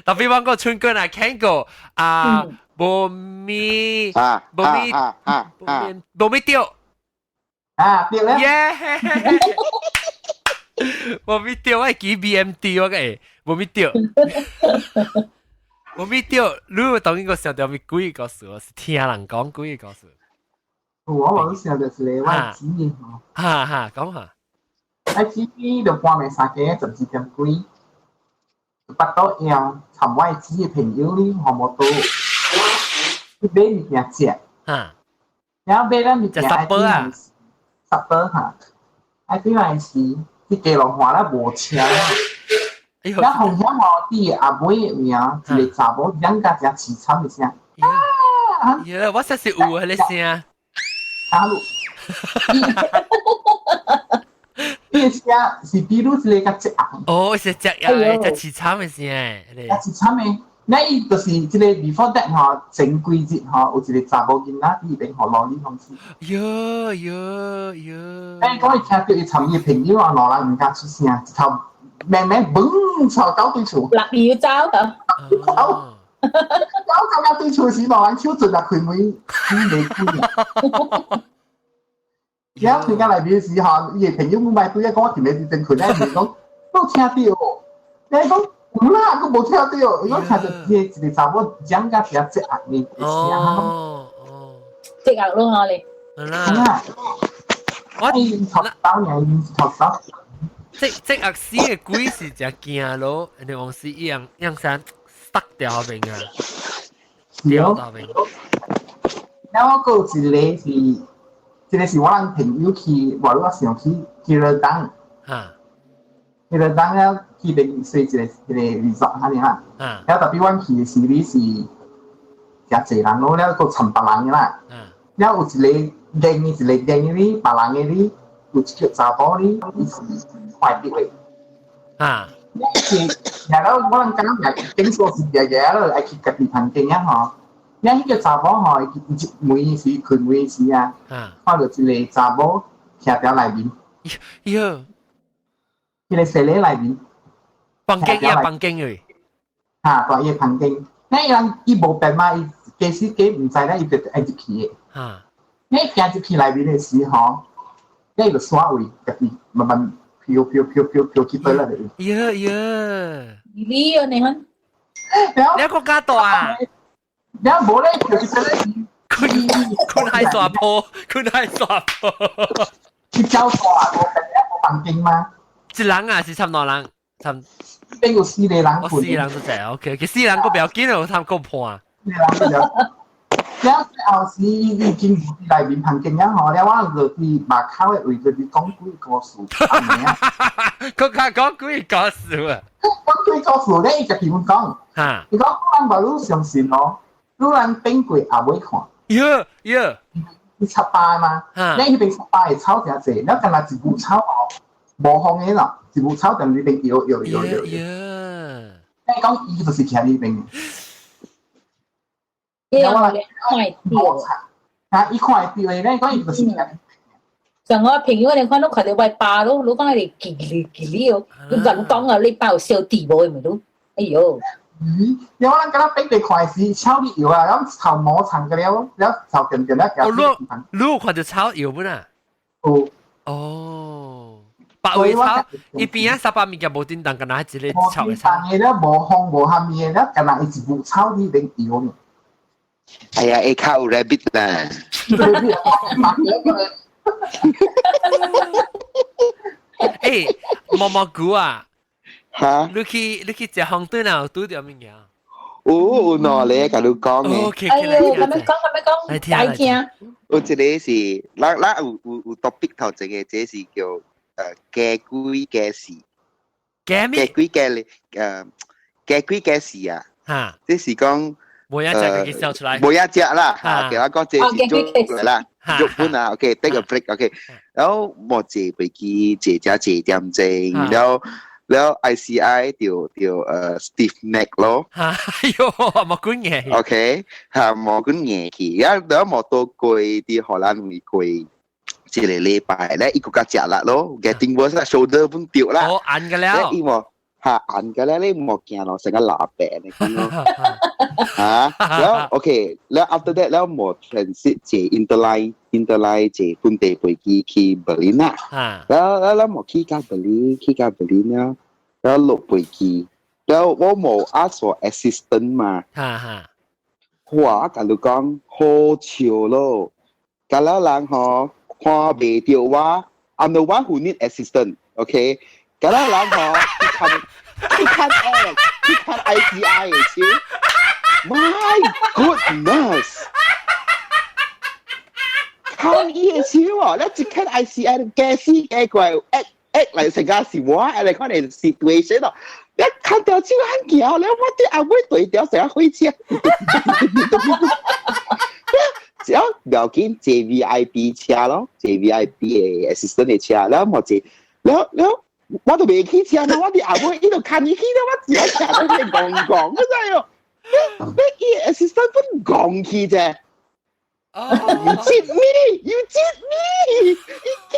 特別我個春哥來聽過啊，無咪，無咪，無咪著。啊，對咧。耶！無咪著，我會記 BMT 我個，無咪著。無咪著，你當然個想著咪幾個事，是聽人講幾個事。我無想著是咧，我姊妹吼。哈哈，講下。我姊妹就半暝三更12點幾，腹肚枵，尋我姊的朋友咧，紅毛刀去買物件食。然後買了物件，食包啊？十包哈，啊，對來時去基隆岸咧無車啦。然後紅險吼，佇阿妹位啊，一個查某養甲誠凄慘的聲。啊！呀，我實是有彼個聲。啊！伊個聲是比如一個較積壓。哦，是積壓的，這凄慘的聲。啊，凄慘的。那伊就是這個 before that 吼，前幾日吼，有一個查某囡仔佇邊予羅莉弄死。喲喲喲！哎，講伊聽著伊尋伊朋友啊，兩人毋敢出聲，一頭慢慢嘣，朝狗對厝。立要走㗎。走，狗走到對厝時，兩人手盡啊開門，伊未開啊。然後開到內面時吼，伊个朋友買對啊，講我佇咧陣困咧，伊講都聽著，你講。有啦，閣無聽著，伊講聽著一個查某講甲比較積壓的聲。哦哦，積壓咯嗬你。啦。我頭刀爾，頭刀。積積壓死的鬼是誠驚咯，你往時一樣樣山塞掉後邊啊，掉後邊。然後閣有一個是，一個是我人朋友去，無我想去去了當。哈。彼個當了去邊睡一個一個 resort 哈爾啦，了特別阮去的時，你是誠濟人咯，了閣參別人的啦，了有一個硬的，一個硬的哩，別人的哩，有一個查甫哩，伊是壞的咧。啊！然後我人感覺頂數是日日咯，愛去家己房間啊吼。了彼個查某吼，伊一門時開門時啊，看著一個查某徛佇內面。喲！彼個細個內面，房間啊，房間誒。哈，蹛伊个房間。那伊人伊無變嘛，伊假使假毋知咧，伊就愛入去的。你行入去內面的時吼，你就煞位家己慢慢飄飄飄飄飄去倒來。喲喲！你啊，你看。你個較大啊？你無咧，就是咧。佢佢係大鋪，佢係大鋪。佢較大，無變無房間嗎？一人啊，是參兩人，參。邊有四個人。哦，四個人都濟，OK，佢四個人閣不要緊哦，參夠伴。四個人都了後時伊已經佇內面房間了吼，了我就佇外口的位置佇講鬼故事。閣較講鬼故事啊！講鬼故事咧，伊家己阮講。伊講咱無愈相信哦，愈人變過也袂看。喲喲。伊插巴嘛，你彼邊插巴的草誠濟，了敢若一股草哦，無風的咯，一股草踮彼邊搖搖搖搖。你講伊就是徛彼邊。了我來看會著。啊，伊看會著的，你講伊就是徛。像我朋友，你看攏看著我爸咯，你講伊記哩記哩哦，你共你講啊，你爸有燒地無的咪你？哎喲！嗯，了我咱敢若變地看時，草哩搖啊，了頭毛長個了，了頭點點了。哦，你你有看著草搖本啊？有。哦，白尾草，伊邊仔三百物件無叮當，敢若一個草的草。無叮當的了，無風無蝦米的了，敢若伊一股草哩邊搖呢。哎呀，會較有 rabbit 啦。欸，毛毛菇啊！哈？你去食紅燈啊？有拄著物件？有有兩个，共你講的。 OK，哎呦，咁樣講，咁樣講，來聽。有一個是，咱咱有有有 topic 頭前的，這是叫驚鬼驚事。驚咩？驚鬼驚咧，驚鬼驚事啊！哈，這是講。無一隻佢笑出來。無一隻啦，嚇！叫我講這是做啦，日本啊，OK，take a break，OK。然後無坐飛機，坐遮坐點鐘，然後。了 ICI 就就stiff neck 咯。哎喲，毛管硬。 OK，嚇毛管硬去，然後無多過佇荷蘭會過一個禮拜咧，伊閣較食力咯，getting worse 啦，shoulder 本掉啦。哦，按個了。伊無嚇按個咧，你無行咯，成個喇叭呢咁咯。嚇，了 OK，了 after that 了無 transit 坐 interline interline 坐本地飛機去柏林啦。了了了無去到柏林，去到柏林了。了落飛機，了我無 ask for assistant 嘛。哈哈。哇！共你講好笑咯，甲了人吼看袂著我，I'm the one who need assistant，OK？甲了人吼去看去看 L，去看 ICI 的手，My goodness！看伊的手啊，你一看 ICI 驚死驚怪，act act 來成個是我來看你 situation 咯。你看到手很行，你我啲阿妹對掉成個火車。只要不要緊坐 VIP 車咯，坐 VIP 的 assistant 的車，了無坐，了了我都袂去車嘛，我佇後尾伊就牽伊去了，我只要徛在那戇戇，你知無？你伊 assistant 本戇去啫。You cheat me! You cheat me! 伊去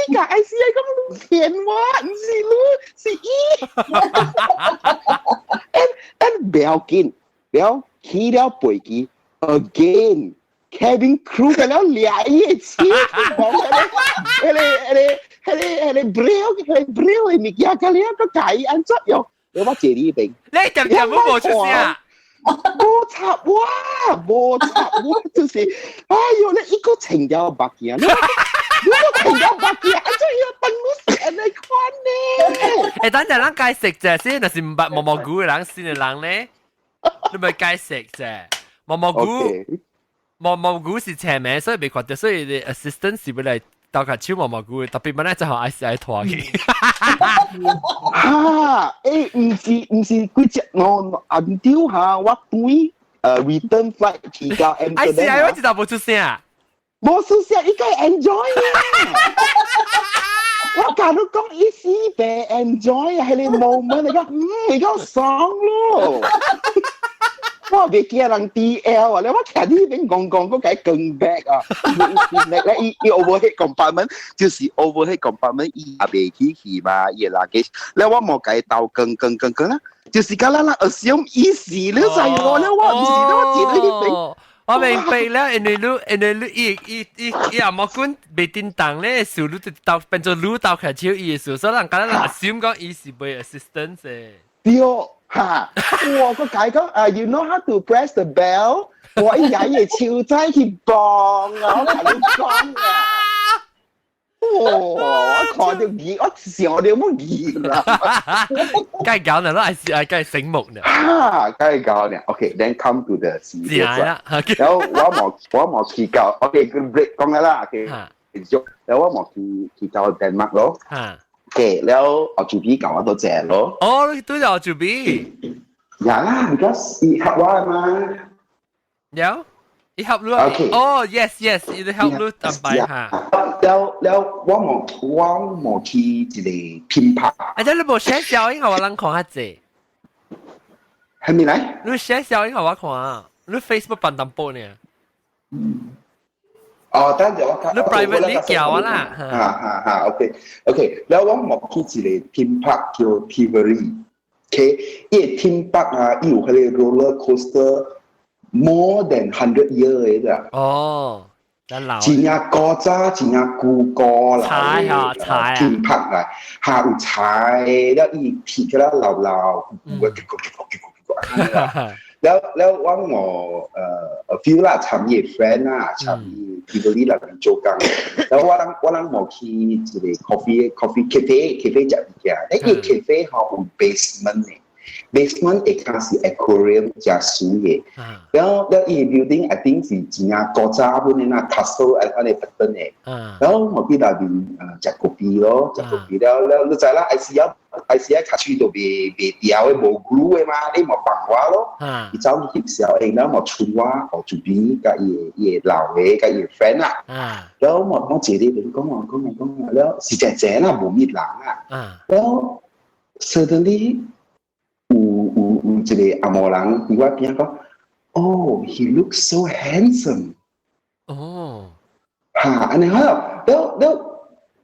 共 ICA 講你騙我，毋是你，是伊。And 不要緊，了去了飛機，again cabin crew 個了掠伊的車，講彼個彼個彼個彼個 braille 彼個 braille 的物件，個了個共伊按怎用？我坐你邊，你點點都無出聲。無插我，無插我，就是，哎喲，你一個穿條目鏡，你你個穿條目鏡，按怎樣當你是按呢款呢？欸，等陣咱解釋者先，若是毋捌毛毛菇的人，新的人咧，你咪解釋者。毛毛菇，毛毛菇是斜名，所以袂看著，所以你 assistant 是欲來鬥較手毛毛菇的，特別本來就予 ICI 拖去。哈，欸，毋是毋是幾隻我暗丟下，我對return flight 去到 ICI 我知道無出聲。無出聲，伊該 enjoy 啊！我共你講，伊死白 enjoy 啊，彼個 moment 你講，嗯，你講爽咯。我袂驚人 DL 啊！你我徛佇彼邊戇戇，閣共伊扛 bag 啊！咧伊伊 overhead compartment 就是 overhead compartment，伊也袂起去嘛，伊的 luggage。咧我無共伊鬥扛扛扛扛啦，就是甲咱人 assume 伊是你知無？咧我毋是，我坐佇彼邊。我明白了，因為你伊伊伊伊也無管袂叮當咧，數你就鬥變做你鬥開手伊的數，所以人敢若 assume 講伊是袂 assistant 的。對。哈！我個解講啊，you know how to press the bell？我伊也伊手仔去幫啊，我共你講啊！哇！我看著伊，我想著欲伊啦。梗係搞呢，都係係梗係醒目呢。哈！梗係搞呢。OK，then come to the 自然啦。然後我無去到，OK，good break 講啦，OK，然後我無去到 Denmark 咯。OK，了後主比共我都坐咯。哦，你對咗主比。呀啦，because 伊合我嘛。有，伊合你。 OK。哦，yes，伊 help 你安排下。了了，我無去一個 theme park。啊，這你無寫小影，予我人看較濟。係咪來？你寫小影予我看啊？你 Facebook 放淡薄呢？哦，等陣我你 private 叫我啦。哈哈哈，OK，了我無去一個 theme park 叫 Tivoli。OK，伊個 theme park 啊，伊有彼個 roller coaster more than 100 year 的。哦，真老。真正古早，真正舊古啦。柴啊柴啊 theme park 來，哈有柴，了伊鐵起來老老，了了我無a few 啦，參伊 friend 啦，參伊 Tivoli 內面做工。了我人無去一個 coffee cafe cafe 食物件，那個 cafe 吼有 basement 的，basement 下跤是 aquarium 誠水的。了了伊 building I think 是真正古早本的那 castle 按呢 pattern 的。然後我去內面食咖啡咯，食咖啡了了，你知啦，ICL 較喙都袂掉的，無 glue 的嘛，你無放我咯。伊走去翕相，然後無剩我予主編佮伊的老的佮伊的 friend 啦。然後我坐佇邊講話講話講話，了是真濟啦，無物人啦。然後 suddenly 有一個紅毛人佇我邊講，Oh, he looks so handsome。哦。哈，按呢好，了了。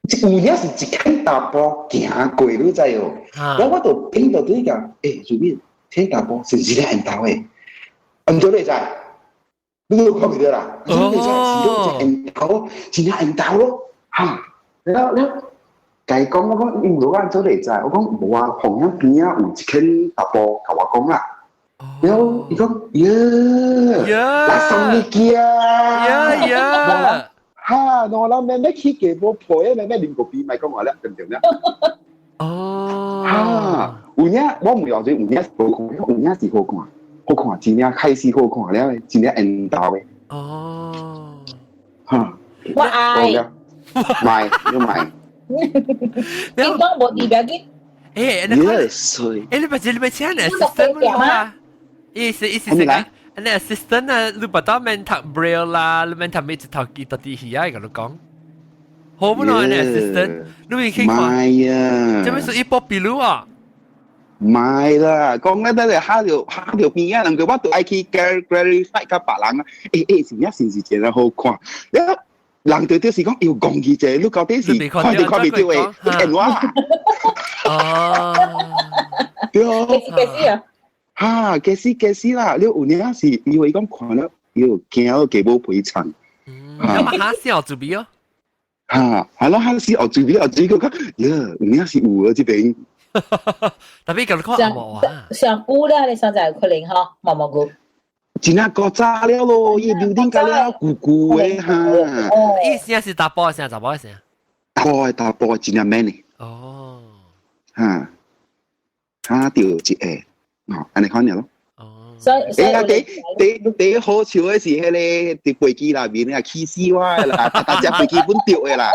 這物件是一間查埔行過，你知無？然後我就變到對講，欸，主編，這查埔是一個緣投的，毋對你知？你有看袂著啦？你知？是講一緣投，真正緣投咯，哈！了了，共伊講，我講因無按怎會知？我講無啊，鳳山邊仔有一間查埔共我講啦。了伊講，耶，來送物件，耶耶。哈！我諗咩咩去給波婆咩咩啉咖啡，咪講話咧，對唔對咧？哦，哈！有影我唔用做有影好看，有影是好看，好看，真正開始好看了，真正緣投的。哦，哈！我愛。買，你買。你講無代表緊。欸，你看，欸，你不是你欲請人 assistant 嗎？意思意思是講，你 assistant 啊，你不當免讀 braille 啦，你免讀咩一頭記到啲戲啊，共你講。好不喏，你 assistant，你會去看？唔係啊。這邊是一波比魯啊？唔係啦，講咧得嚟蝦條蝦條邊啊，人佢我都愛去 clarify 甲別人啊，欸欸，是影是唔是真係好看？你人對就是講要講伊者，你到底是看就看袂到的，你騙我啦。哦，對。幾時啊？哈，幾時幾時啦？你有影是因為講看了，又驚給無賠償。咁啊，下先學做邊哦？哈，係咯，下先學做邊學做個講，呀，有影是有啊，這邊。特別講看冇啊？上古啦，你上在可能嗬，毛毛菇。真係過早了咯，伊樓頂個了舊舊的哈。伊聲是查埔聲，查某聲。查埔的查埔真正 man 的。哦。哈，哈著一個，哦，按呢款爾咯。哦。所以，欸，第第第好笑的是彼个佇飛機內面啊，氣死我的啦！逐隻飛機本著的啦，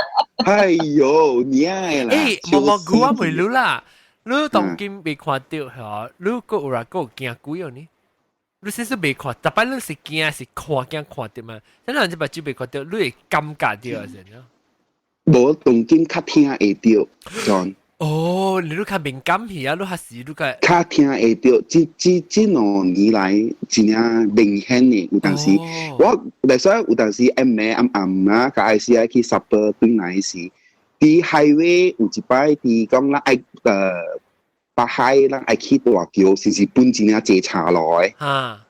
哎喲，娘的啦！欸，毛毛菇我問你啦，你當今未看著吼，你閣有人閣有驚鬼哦呢？你先是未看，逐擺你是驚是看驚看著嘛？咱人這目睭未看著，你會感覺著是喏。無當今較聽會著，John。哦，你都較敏感去啊？你還是你個較聽會著，這這這兩年來真正明顯的，有當時我來說有當時暗暝暗暗啊，佮愛時愛去 supper 轉來時，佇 highway 有一擺佇講咱愛北海咱愛去大橋，是是本真正濟岔路的？哈，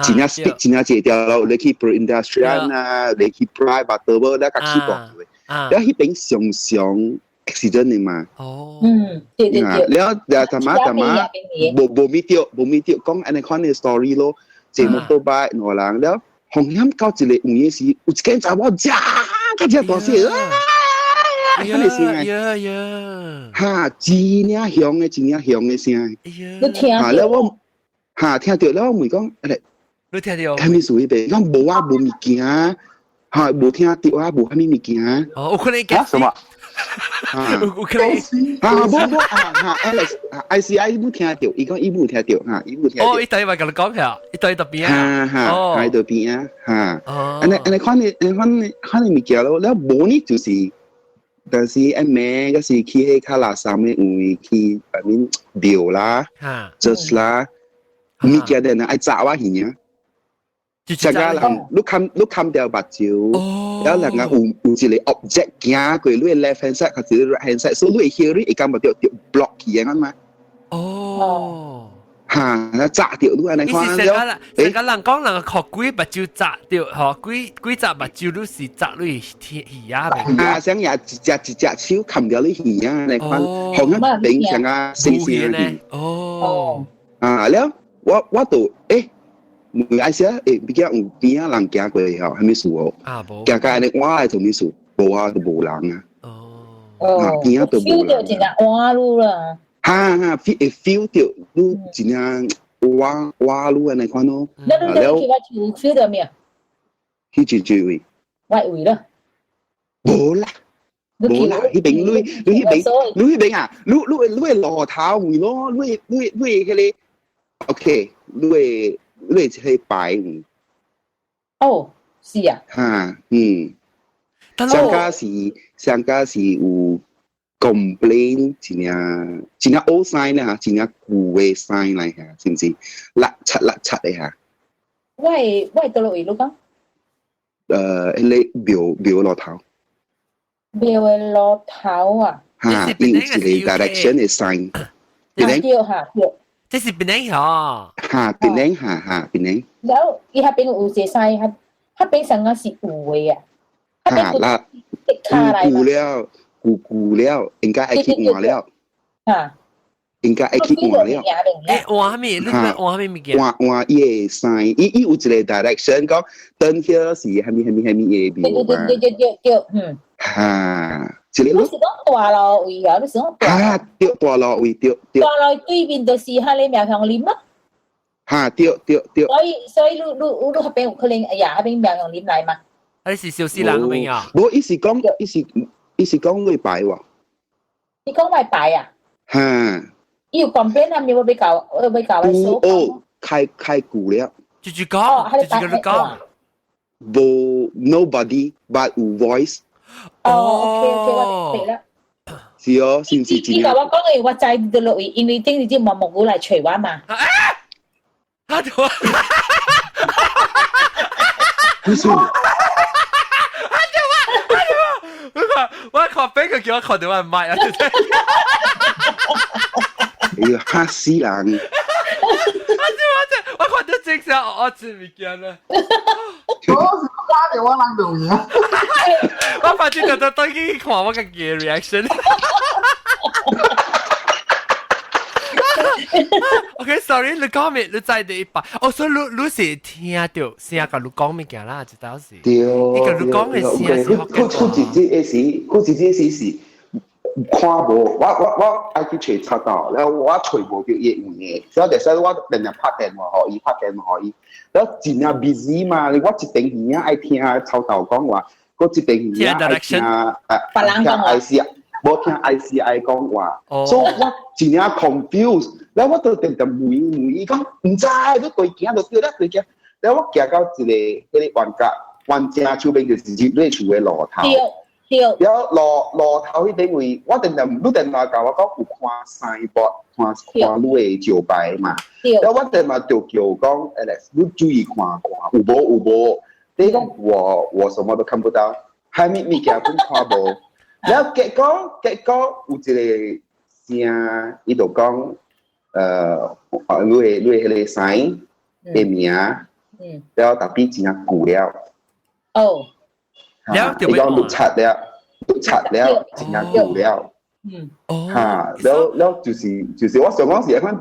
真正 speed 真正濟條路，你去 Industrial 啊，你去 Private 無你較去大橋的。了彼邊常常 accident 的嘛。哦。嗯，對對對。了了，他媽他媽，無無咪著，無咪著，講按呢款的 story 咯，坐摩托車兩個人了，風險到一個有影時，有一間查某遮較遮大聲啊！彼個聲呀呀！哈，真正響的，真正響的聲。你聽哈，了我哈聽著了，我問講，欸，你聽著？啥物事彼邊？講無啊，無物件，哈，無聽著啊，無啥物物件。哦，有可能啊？什麼？有可能啊，無無啊哈，Alex I C I 無聽著，伊講伊無聽著，哈，伊無聽著。哦，伊對咪共你講下，伊對佇邊啊？哈哈，喺佇邊啊，哈。哦。按呢按呢款的按呢款的款的物件咯，了無呢就是。但是暗暝，嗰時去彼較垃圾的位去外面廟啦、church 啦，物件的人愛紮我耳啊。這個人你看你看著目睭，了人家有有一個 object 行過你的 left hand side 還是 right hand side，所以你會 hear 會感覺著著 block 去的嘛。哦。哈，紮著你按呢款了。成個人講人學鬼目睭紮著，吼，鬼鬼隻目睭你是紮你天耳啊？啊，想也一隻一隻手冚著你耳啊，按呢款，好像平常啊，細聲啲。哦。啊，了，我我就欸，問愛時欸，畢竟有邊仔人行過吼，啥物事哦？啊，無。行到按呢我來做啥物事？無啊，都無人啊。哦。邊仔都無人。 feel 著真正換路啦。哈哈，feel 會 feel 著你真正挖挖路按呢款咯。你你你去我厝 feel 著沒？去一一位。我位咯。無啦，無啦，彼邊你你彼邊你彼邊啊，你你你的路頭位咯，你你你彼個，OK，你的你的這個牌位。哦，是啊。哈，嗯。上家是上家是有 complain 真正真正 old sign 啦，真正舊的 sign 來嚇，是毋是？六七六七的嚇。我的我的佗落位你講？彼个廟廟路頭。廟的路頭啊？哈，伊有一個 direction 的 sign。對哈對。這是檳城吼？哈，檳城哈哈，檳城。然後伊彼邊有一個 sign，彼彼邊上個是有的啊。哈，那舊舊了，舊舊了，應該愛去換了。哈。應該愛去換了。欸，換啥物？你換啥物物件？換換伊的 sign，伊伊有一個 direction 講，轉去是啥物啥物啥物的廟嘛。對對對對對，嗯。哈，一個。你是講大路位啊？你是講大？哈，對，大路位對對。大路對面就是彼个苗香林咯。哈，對對對。所以所以你你你彼邊有可能哎呀，彼邊苗香林來嘛？啊，你是小死人嗰邊啊？無，伊是講，伊是伊是講你牌喎。你講我牌啊？哈。伊有講邊啊？沒有欲搞，欲搞來哦，開開舊了。直直講，直直佮你講。無 nobody but 有 voice。哦，OK OK，我明啦。是哦，是唔是真？伊共我講嘅，我知得落去，因為頂日只毛毛菇來揣我嘛。啊！對啊！為什麼？啊對啊！我看邊個叫我看到我唔係啊！哎呀，嚇死人！啊對啊對，我看到正常我真物件啦。我是打電話人就贏。我發覺就對去看我家己嘅 reaction。OK，sorry，你講咩？你再第一擺。哦，所以你是聽到聲佮你講物件啦，這倒是。對。你佮你講嘅聲是佢佢一節嘅時，佢一節時是看無，我愛去揣賊到，然後我揣無著伊有嘅，所以就使我定定拍電話予伊，拍電話予伊，然後真正 busy 嘛，我一邊耳仔愛聽賊頭講話，閣一邊耳仔愛聽別人講話。 I C 無聽 ICI 講話，所以我真正 confused，然後我就定定問問伊講，毋知，你對行就對啦，對行。然後我行到一個彼個彎角，彎正手邊就是入你厝的路頭。對對。然後路頭彼邊位，我定定你定定共我講有看 signboard，看看你的招牌嘛。然後我定定就叫講，Alex，你注意看看，有無有無？你講我什麼都看不到，啥物物件攏看無。然後結果有一個聲，伊就講，你的彼個 sign 的名，然後 tapi 真正舊了。哦。伊講你拆了，你拆了，真正舊了。哦。哈，了就是我想講是按款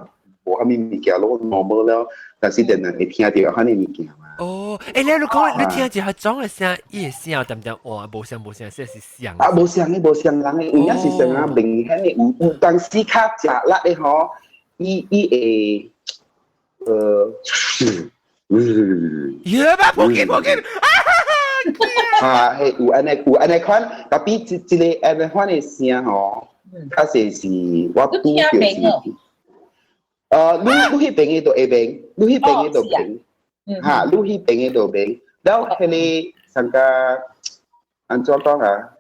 無啥物物件攏 normal 了，但是定定會聽著按呢物件嘛。哦，欸，你講你聽一下種的聲，伊的聲有點點哇，無像無像，這是像。啊，無像的，無像人的，有影是像啊，明顯的有當時較食力的吼，伊會耶吧，破鏡破鏡，啊，係有按呢款，tapi 這個按呢款的聲吼，較濟是我拄著是，你彼邊的就會明，你彼邊的就明。哈，你彼邊的就明，了彼個上個按怎講啊？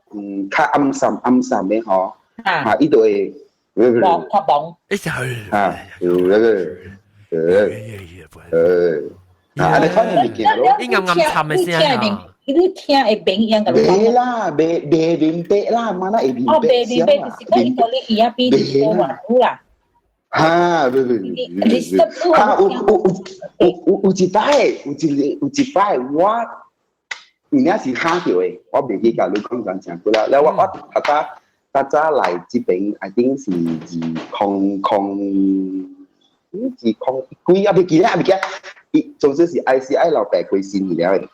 較暗沉暗沉的吼，哈，伊就會，較懵，哈，有那個，啊，按呢款的物件咯，伊暗暗沉的聲啊，你聽會明一樣共你講。袂啦，袂明白啦，嘛哪會明白？哦，袂明白就是講伊對你耳仔比較遠啦。哈，不不不，哈，有一擺，有一擺，我有影是嚇著的，我袂記共你講真正久啦。了我較早來這邊，I think 是200幾啊，袂記得，袂記得。伊總之是 ICI 老爸過身去了的。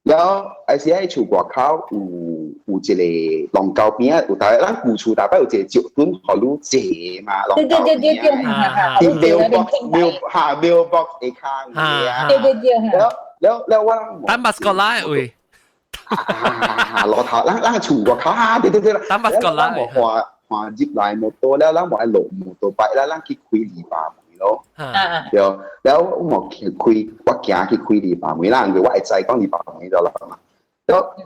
然後 ICI 厝外口有一個龍溝邊仔，有大咱舊厝大擺有一個石墩，予你坐嘛，龍溝邊仔。佇 mailbox 哈 mailbox 下跤有啊。對對對。了了了，我等巴斯哥拉位。啊，路頭，咱厝外口啊，對對對啦。等巴斯哥拉。咱無換換入來摩托了，咱無愛落摩托擺啦，咱去開籬笆門咯。對，了我去開，我行去開籬笆門啦，因為我會知講籬笆門就落嘛。了，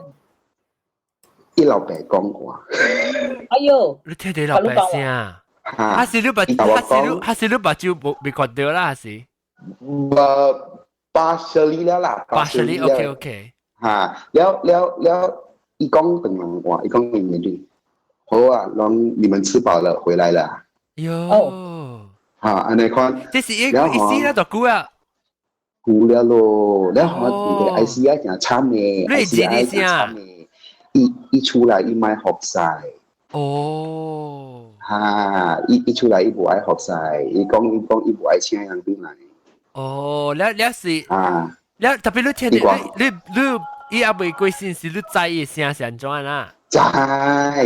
伊老爸講話。哎喲！你聽著老爸聲？還是你目睭無未看著啦？還是？無，partially 了啦。 partially OK OK。哈，了了了，伊講唐人話，伊講闽南語。好啊，攏你們吃飽了回來了。喲。哈，按呢款。這是伊伊死了多久啊？久了咯，了後 ICI 誠慘的，ICI 誠慘的，伊出來伊莫服侍。哦。哈，伊出來伊無愛服侍，伊講伊無愛請人轉來。哦，了了是。啊。了 tapi 你聽你伊猶未過身時，你知伊聲是按怎啦？知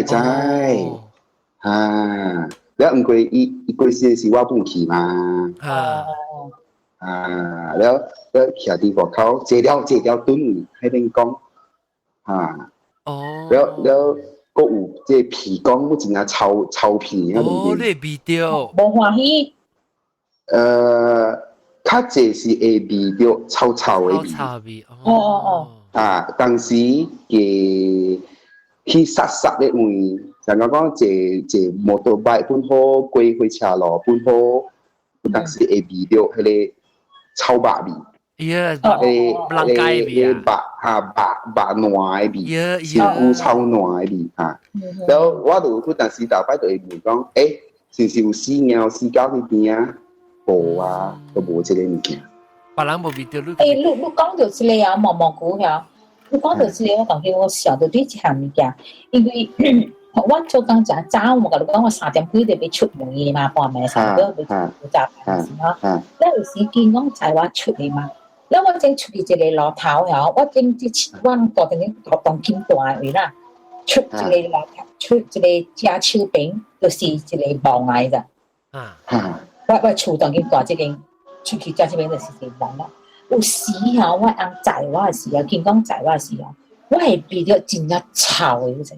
知，啊，了毋過伊過身時我本去嘛。啊。啊，了了徛佇外口坐了坐了轉彼邊講，啊。哦。了了，閣有這鼻講，我真正臭臭屁啊！哦，你鼻著。無歡喜。較濟是會味著臭臭的味。臭味。哦哦哦。啊，當時嘅去殺殺的位，像我講坐坐摩托車本好，過火車路本好，當時會味著彼个臭肉味。耶，彼個人街味啊，肉哈肉肉爛的味，身軀臭爛的味哈。然後我就彼當時逐擺就會問講，欸，是毋是有死貓死狗佇邊仔？無啊，都無這個物件。別人無味著你。欸，你講著這个啊，毛毛菇遐，你講著這個，我感覺我想著對這項物件，因為我做工誠早，我共你講，我3點幾就欲出門的嘛，半暝3點欲出早班時吼，了有時見講載我出去嘛，了我正出去一个路頭遐，我正這我大當大當今大的位啦，出一个路頭，出一个正手邊，就是一个墓來的。我厝當今大這間出去正手邊就是一個墓啦。有時吼，我翁載我的時候，見講載我的時候，我會鼻著真正臭的，你知？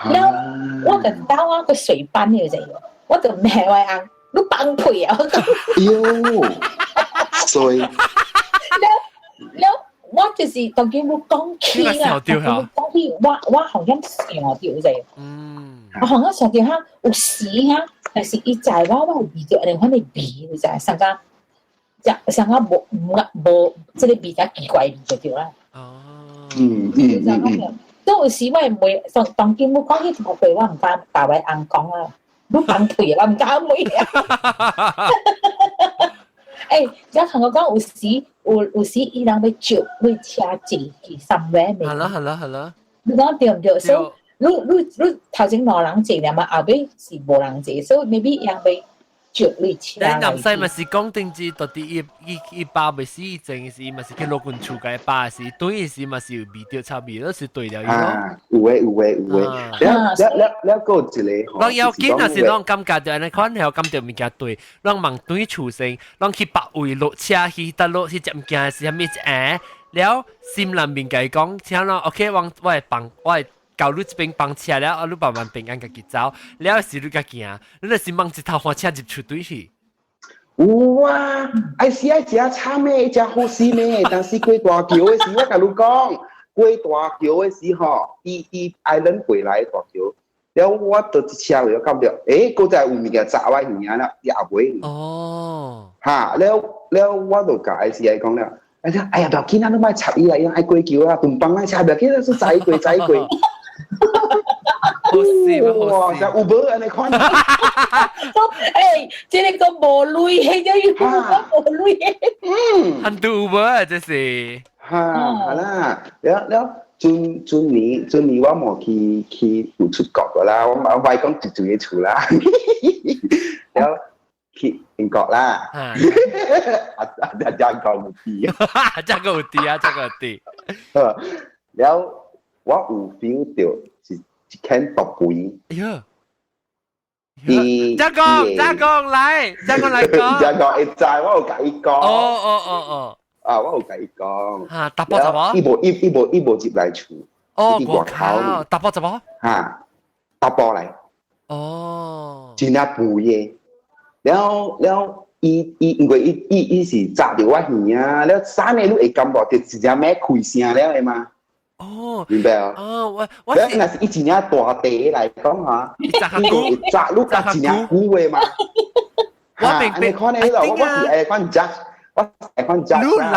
了，我就兜我個水班的就，我就罵我翁，你放屁啊！喲，衰。了了，我就是當今我講起啊，講起我好像想著者。我好像想著哈，有時哈，但是伊載我，我會鼻著按呢款的味，你知？上個，上個無無無，這個味較奇怪味就對啦。哦。都有時我會問，當當今我講起這個話，我毋敢共我翁講啊，你放屁啊，我毋敢問啊。欸，只同我講，有時有時伊人欲招欲車坐去 somewhere 未？係啦係啦係啦。你講對毋對？所以你你你頭前兩人坐爾嘛，後尾是無人坐，所以 maybe 伊人欲招你車。你南西嘛是講定住，到底伊伊伊爸未死以前時，嘛是去老君厝共爸時，對時嘛是有味著臭味，都是對了伊咯。有誒有誒有誒，了了了了，閣有一個攏要緊若是攏感覺著按呢款，還感覺物件對，攏望轉厝先，攏去別位落車去，搭落去食物件是啥物一了心內面共伊講，請咯，OK，我我會放，我會到你這邊放車了，啊，你慢慢平安家己走，了是你家行，你若是望一頭換車入厝對去。有啊，愛是愛誠慘的，誠好死咩？但是過大橋的時，我共你講，過大橋的時吼，伊伊 island 過來大橋，了我就一車位感覺，欸，閣再有物件砸我耳仔啦，伊後尾。哦。哈，了了，我就共 I C I 講了，哎呀，哎呀，不要緊啊，你莫插伊啊，伊愛過橋啊，頓放啊，車不要緊啊，是載伊過，載伊過。好死哇！像有無按呢款？欸，這个無鐳的，這個無鐳的。嗯，很多有無啊，這是。哈，好啦，了了，陣陣年陣年我無去去有出國個啦，我我莫講一住个厝啦，了去英國啦。啊啊，這個有佇，這個有佇啊，這個有佇。了，我有 feel 著是一間毒肥。哎呀！張公，張公來，張公來講。張公會知，我有共伊講。哦哦哦哦。啊，我有共伊講。啊，查埔查某？伊無伊伊無伊無入來厝。哦，外口。查埔查某？哈，查埔來。哦。真正肥的，了了，伊伊因為伊伊伊是砸著我耳啊，了三个你會感覺著一隻咩開聲了的嘛？哦，明白哦。哦，我我是，若是伊真正大塊來講哈，伊會砸你較真正久的嘛。我明白。看你咯，我是愛看 judge，我愛看 judge。你人，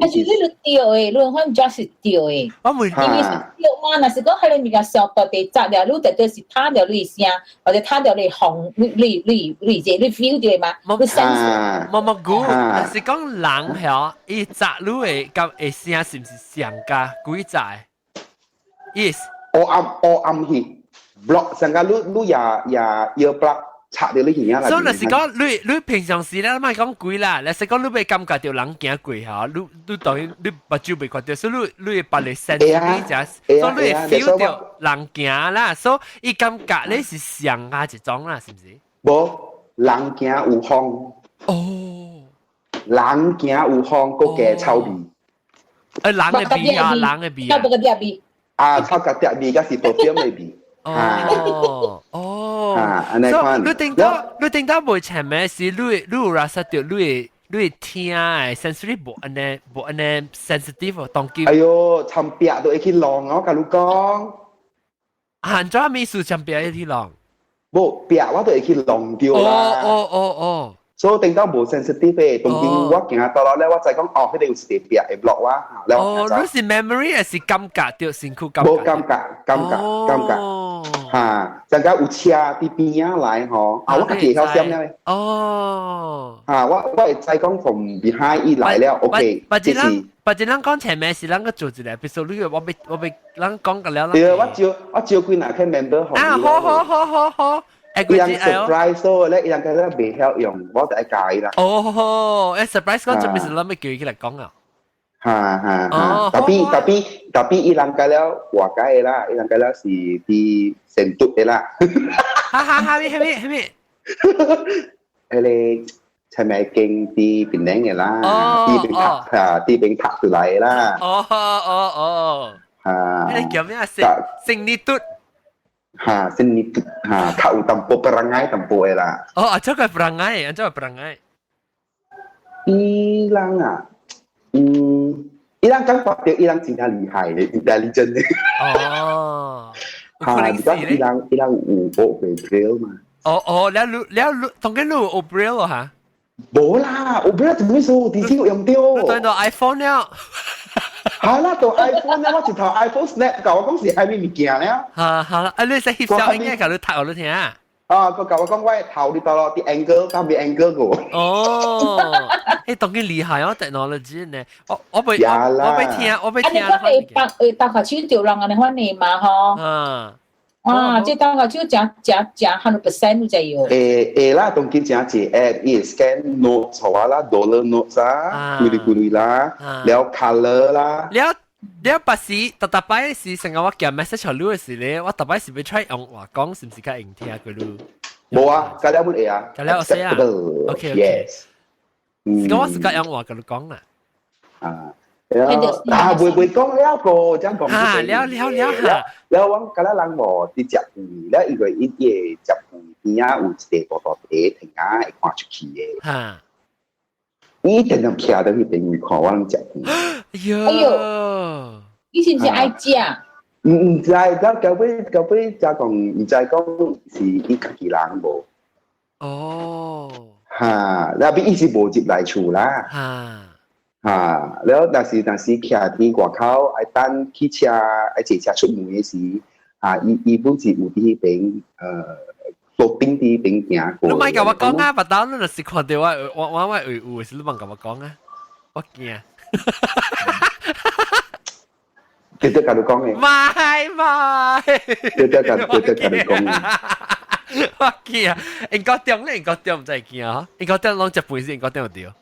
但是你對的，你看 judge 是對的。我唔因為是對嘛，若是講彼个物件上大塊砸了，你絕對是聽著你聲，或者聽著你風，你你你你這你 feel 著嘛？你 sense。無無久，若是講人曉，伊砸你的佮會聲是毋是上加幾扎？Yes。黑暗黑暗去，block 上個你你也也 ear plug 插著你耳仔。所以若是講你你平常時咧，莫講鬼啦，若是講你欲感覺著人行過吼，你你當然你目睭袂看著，所以你你會別個 sense 你才，所以你會 feel 著人行啦，所以伊感覺咧是上加一種啦，是毋是？無，人行有風。哦。人行有風，閣加臭味。欸，人的味啊，人的味啊。臭甲味。啊，臭甲味，佮是 perfume 的味。哦哦，啊，按呢款。你頂到你頂到袂前面是你你有認識著你的你聽的 sensory 無按呢無按呢 sensitive 當今。哎喲，尋壁都會去浪我共你講。按怎物事尋壁會去浪？無壁我都會去浪掉啦。哦哦哦。所以頂到無 sensitive 的，當今我行到落咧，我知講哦，彼個有一個壁會落我。哦，你是 memory 還是感覺著身軀感覺？無感覺，感覺，感覺。嚇，陣間有車佇邊仔來吼，啊，我家己會曉閃了。哦。嚇，我會知講從 behind 伊來了，OK，這是。別一人講前面是咱個做一個，比如說你我欲我欲咱講個了。對，我招幾若個 member 啊，好好好好好。伊人 surprise 咯，咧伊人覺得袂曉用，我就愛教伊啦。哦，欸 surprise 講做咩事，咱欲叫伊起來講啊？哈哈哈！tapi tapi tapi 伊人個了活該的啦，伊人個了是佇成都的啦。哈哈哈！咩咩咩？彼个前面經佇檳城的啦，佇邊拍啊，佇邊拍出來的啦。哦哦哦！哈！彼个叫咩啊？聖聖尼嘟。哈，聖尼嘟哈，較有淡薄 perangai 淡薄的啦。哦，啊，這個 perangai，啊，這個 perangai。伊人啊，嗯，伊人感覺著伊人真正厲害的，intelligent 的。哦。哈，而家伊人有學過 Braille 嘛？哦哦，了你了你，當今你有學 Braille 咯哈？無啦，學 Braille 做咩事？直接用著。你轉到 iPhone 了。係啦，到 iPhone 咧，我一頭 iPhone snap 共我講是啥物物件咧。哈哈，啊你使翕相應該共你讀予你聽。啊，佢共我講我頭佇佗落啲 angle，特別 angle 個。哦，欸，當今厲害哦，technology 呢？我欲我欲聽，我欲聽。啊，你講會幫會搭下手著人按呢款的嘛吼？嗯。哇！這搭下手誠誠誠 100% 有知喲。會會啦，當今誠濟 app，伊會 scan notes 予我啦，dollar notes 啊，幾鐳幾鐳啦，了 color 啦。了了，別時逐逐擺是成日我寄 message 予你的時咧，我逐擺是欲 try 用話講，是毋是較會聽過你？無啊，加了本會啊。加了會啊。OK OK。 Yes。是講我是較用話共你講啦。啊。啊，袂袂講了個，這樣講。哈，了了了哈。了我敢若人無佇食飯，了因為伊個食飯邊仔有一個大大地亭仔會看出去的。哈。伊定定徛佇彼邊位看我攏食飯。哎喲。哎喲。你是毋是愛食？毋毋知，到到尾到尾才講，毋知講是伊家己人無。哦。哈，了比伊是無入來厝啦。哈。哈，了若是若是徛佇外口愛等汽車愛坐車出門的時，啊，伊伊本是有佇彼邊路頂佇彼邊行過。你莫共我講啊，別當你若是看著我我我我會有的時，你莫共我講啊，我驚。直接共你講的。莫莫。直接共直接共你講的。我驚，英國中咧，英國中毋知會驚吼，英國中攏食飯時，英國中有著。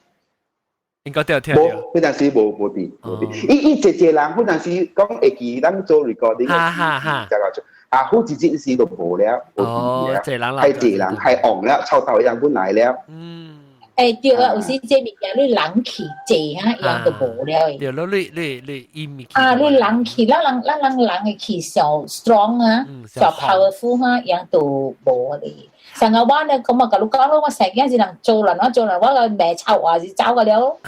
應該都有聽無，彼陣時無無佇無佇。伊伊濟濟人，彼陣時講會記咱做 recording 哈哈哈。就做啊，好一陣時就無了，哦，濟人太濟人太戇了，臭頭人本來了。嗯。欸，對啊，有時這物件你人去濟哈，樣就無了的。對咯，你你你伊物啊，你人去，咱人咱人人的氣上 strong 啊，上 powerful 哈，樣就無咧。上個我呢，咁啊，共你講咯，我成日是人做人，我做人，我個命臭啊，是走個了。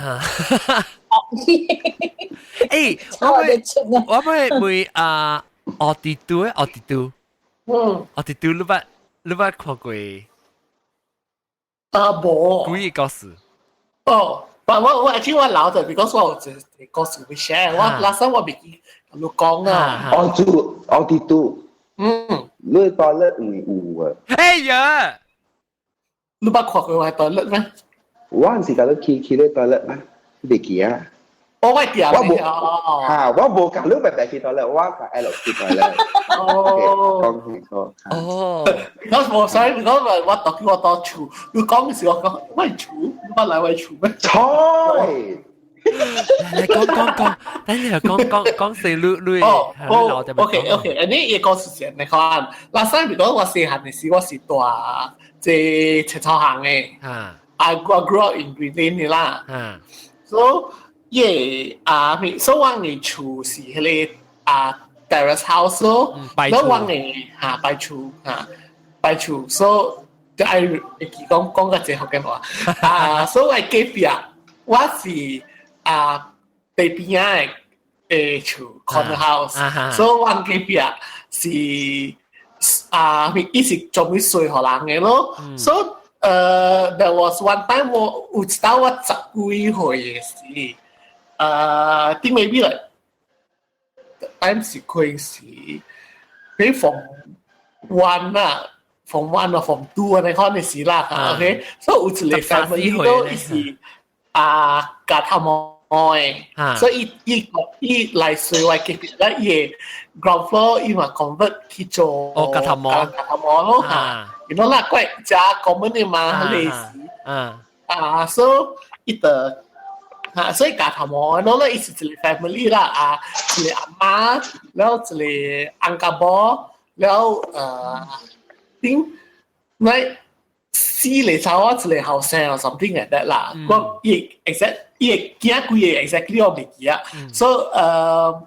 欸，我欲我欲問啊，奧迪都的奧迪都，嗯，奧迪都你捌你捌看過？啊，無。幾个故事？哦，但我我actually 我老就，because 我有一個故事會 share，我 last time 我袂記共你講啊。奧迪奧迪都。嗯，你 toilet 有有啊？哎呀，你捌看過我 toilet 咩？我毋是共你去去咧 toilet 咩？你袂記啊？我我記我無嚇，我無共你白白去 toilet，我共 Alex 去 toilet。哦，講清楚。哦，我無所以我我到我到厝，你講時我講我厝，你捌來我厝咩？錯。來講講講，等你講講講死你你。哦哦，OK OK，你伊個事情你看，last time 如果我細漢的時，我是蹛佇青草巷的，啊，I grew up in Green Lane 的啦，啊，so 伊啊，所以我的厝是彼個啊 terrace house 咯，所以我的哈擺厝哈擺厝，所以就愛會記講講較濟福建話，啊，所以我隔壁。我是啊地邊仔的厝 corner house，所以我隔壁是啊，伊是專門稅予人的咯。所以there was one time 我有一道我十幾歲的時，think maybe like time 是開始，比 form one 啊，form one 啊，form two 啊，你看的時啦，OK，所以有一個 family 都伊是啊，鉸頭毛的，所以伊伊伊來稅我隔壁咧，伊的 ground floor 伊嘛 convert 去做哦鉸頭毛鉸頭毛咯嚇，然後啦，怪食 common 的嘛，類似，啊，所以伊就嚇，所以鉸頭毛，然後咧伊是一個 family 啦，啊，一個阿媽，然後一個翁家婆，然後頂，來四個查某，一個後生啊，something like that 啦。我伊 exact 伊的囝幾個 exactly 我袂記啊。所以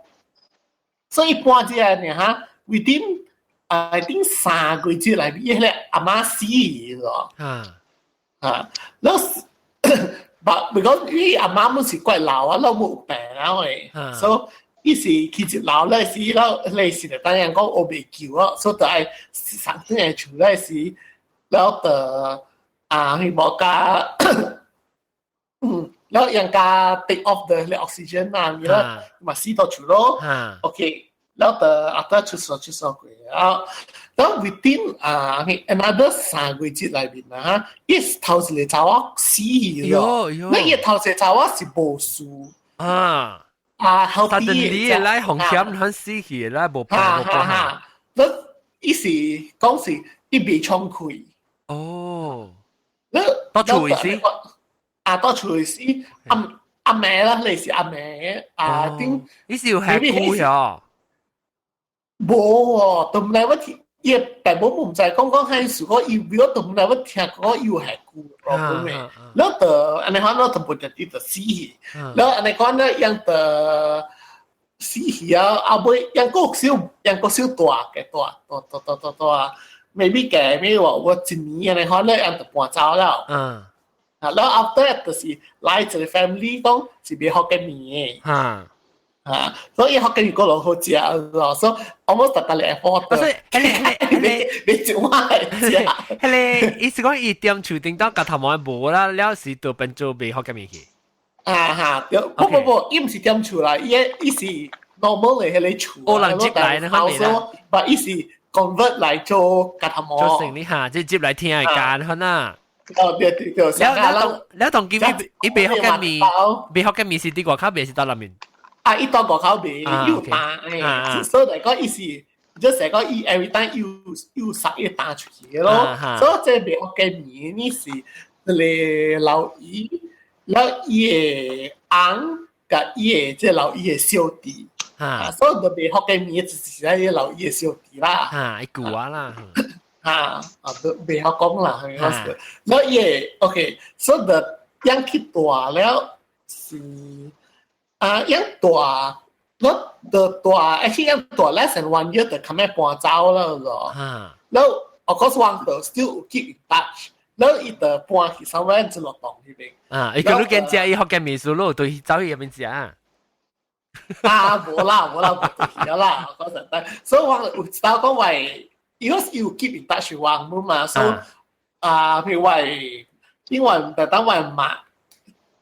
所以搬這個呢哈，within I think 3個月內面，伊彼個阿媽死咗。啊，然後 but because 伊阿媽本是怪老啊，老母有病啊喂，所以伊是去一老咧時，了咧時就當然講我袂救啊，所以就愛送轉來厝咧時，了就啊去無加，了人家 take off the oxygen 啊，然後嘛死到厝咯，OK，了就 after 出所出所過，啊，然後 within 啊 another 3個月內面啊，伊頭一個查某死去咗，那伊頭一個查某是無事啊。啊，後邊你來風險很死去，來無病無關。那伊是講是伊袂暢氣。哦，那到厝時啊，到厝時阿阿妹啦，類似阿妹啊，頂。你是有下久呀？無喎，都毋知我聽，伊爸母毋知講講係是講伊我都毋知我聽講伊有下久，problem 嘅。แล้ว就按呢款，我就無直直就死去。แล้ว按呢款咧，樣就死去啊！後尾樣閣小，樣閣小大嘅大大大大大大，maybe 嘅，maybe 話我一年按呢款咧，樣就搬走了。啊，แล้ว after 就是來一個 family 講是賣福建麵的。啊，所以福建麵閣落好食咯，所以 almost 逐逐個貨。不是，彼個你做乜食？彼個意思講伊踮厝頂到鉸頭毛無啦，了時就變做賣福建麵去。啊哈，對，不不不，伊毋是踮厝啦，伊伊是 normal 的彼個厝。哦，人接來呢，方面啦。但伊是 convert 來做鉸頭毛。做生理哈，即接來聽的間，可能。哦，對對對，了了了，當今伊賣福建麵，賣福建麵是佇外口賣，是佇內面？啊，伊到外口賣，有單誒，所以來講伊是，就是講伊 every time 有有殺伊單出去的咯。所以這賣福建麵呢是一個老姨，了伊的翁佮伊的這老姨的小弟，啊，所以就賣福建麵就是伊個老姨的小弟啦。啊，伊舊啊啦。啊，啊，都袂曉講啦，了伊的 OK，所以就樣去大了是。啊，樣大，我就大，actually 樣大 less than one year 就咁樣搬走了咯。然後 of course 我就 still keep in touch，然後伊就搬去 somewhere 就落當彼邊。啊，伊叫你見食伊福建麵書咯，對走去彼邊食。啊，無啦無啦，無對啦，嗰陣，所以我有知道講話，伊個有 keep in touch 我嘛，所以啊，譬如話，因為特等我媽，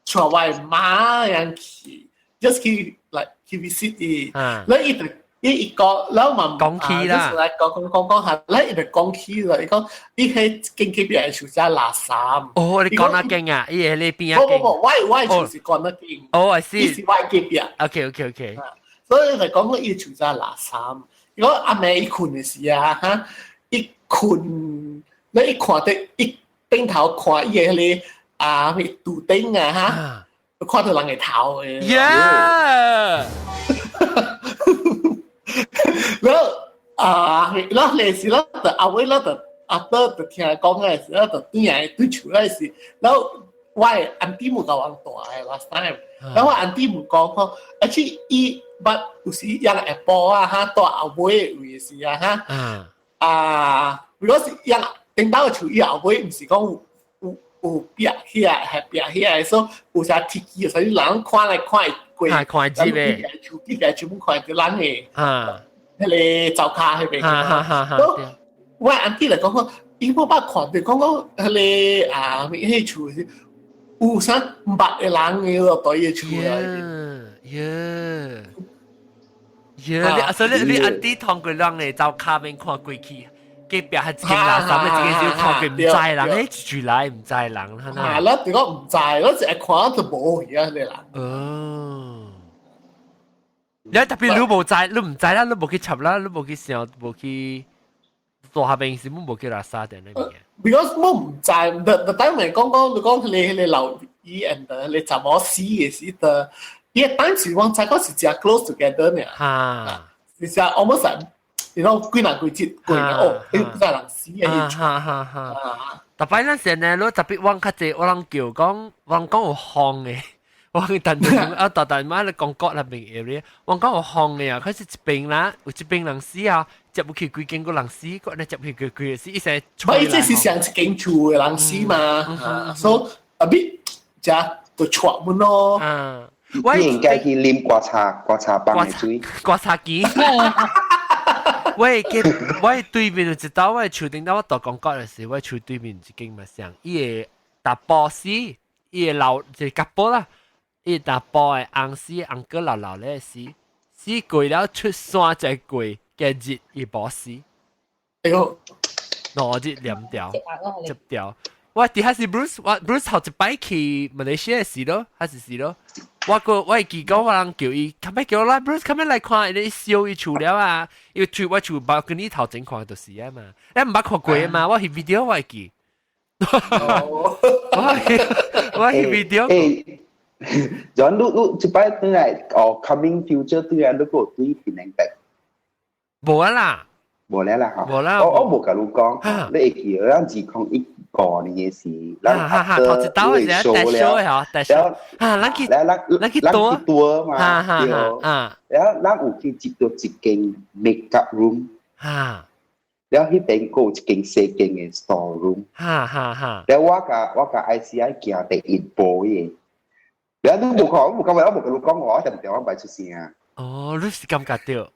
帶我媽樣去。just 去 like 去 visit 伊，แล้ว伊就伊伊講，แล้ว嘛講起啦，講講講講下，แล้ว伊就講起啦，伊講伊喺間隔壁厝遮垃圾。哦，你講哪間啊？伊喺你邊啊？不不不，我我就是講那間。哦，I see。伊是我隔壁。 OK。所以就講伊厝遮垃圾。如果阿妹伊睏的時啊，哈，伊睏，你一看到伊頂頭看伊的彼個啊，彼肚頂啊，哈。看到人的頭的。 Yeah！然後啊，然後那時咧就後尾咧就阿哥就聽講的時，咧就轉來對厝咧時，然後我的 auntie 母共阮蹛的 last time，然後我 auntie 母講講，而且伊捌有時養下晡啊，哈，蹛後尾的位時啊，哈，啊，如果是養頂到厝以後尾，毋是講有有壁起來，係壁起來，所以有啥鐵機，所以人看來看過，看看入嘅，手機來全部看到人嘅，啊，彼個灶跤彼邊。哈哈哈哈！我 auntie 來講講，伊無捌看到講講彼個啊，彼個厝有啥毋捌的人嘅落對伊厝來。耶耶，你所以你 auntie 通過人嘅灶跤面看過去。隔壁係一間垃圾，你自己少看佢唔知人，你住來唔知人，係啊，咯，如果唔知，我淨係看就無去啊，你啦。哦，你特別你無知，你唔知啦，你無去插啦，你無去想，無去大下邊是無去垃圾的那邊。 Because 我唔知，the time 嚟講講，你講你留意 and 你怎麼死嘅時的，伊當時我知講是真 close together 呢。哈，是真 almost like 然後幾人幾節過哦，你唔知人死嘅。哈哈哈！特別咱現在，你特別往較濟，我人叫講，我人講有風嘅，我但但啊，但但媽你講國那邊 area，我講有風嘅啊，可是一邊啦，有一邊人死啊，接不去幾間個人死，個呢接去幾幾個死，一齊。所以這是上一間厝嘅人死嘛，所以 a bit 只就錯門咯。嗯，我應該去啉刮茶棒嘅水，刮茶機。喂，我對面就知道，我厝頂到我讀廣告嘅時，我厝對面一間嘛像，伊個查埔死，伊個老就夾波啦，伊查埔嘅翁死，翁哥老老咧死，死過了出山再過，嘅日伊無死。哎喲，2日連掉，接掉。我伫下是 Bruce，我 Bruce 頭一擺去馬來西亞時咯，還是時咯。我個我會記講，我人叫伊，較尾叫我來 Bruce，較尾來看，伊燒伊厝了啊，因為厝我厝包跟你頭前看就是啊嘛，你毋捌看過啊嘛，我翕 video 我會記。我翕 video。欸，John，你這擺轉來哦，coming future 對啊，你個對檳城白？無啊啦，無咧啦，無啦。我無共你講，你會記得咱2015年嘅時，咱頭一道嘅時，帶 show 嘅嗬，帶 show 啊，咱去，咱去多多嘛，對，啊，然後咱有去接到一間 makeup room，然後彼邊閣有一間細間嘅 store room，哈哈哈，然後我共 ICI 行第一步嘅，然後你無看，我無感覺，我無共你講我，我定我袂出聲啊。哦，你是感覺到？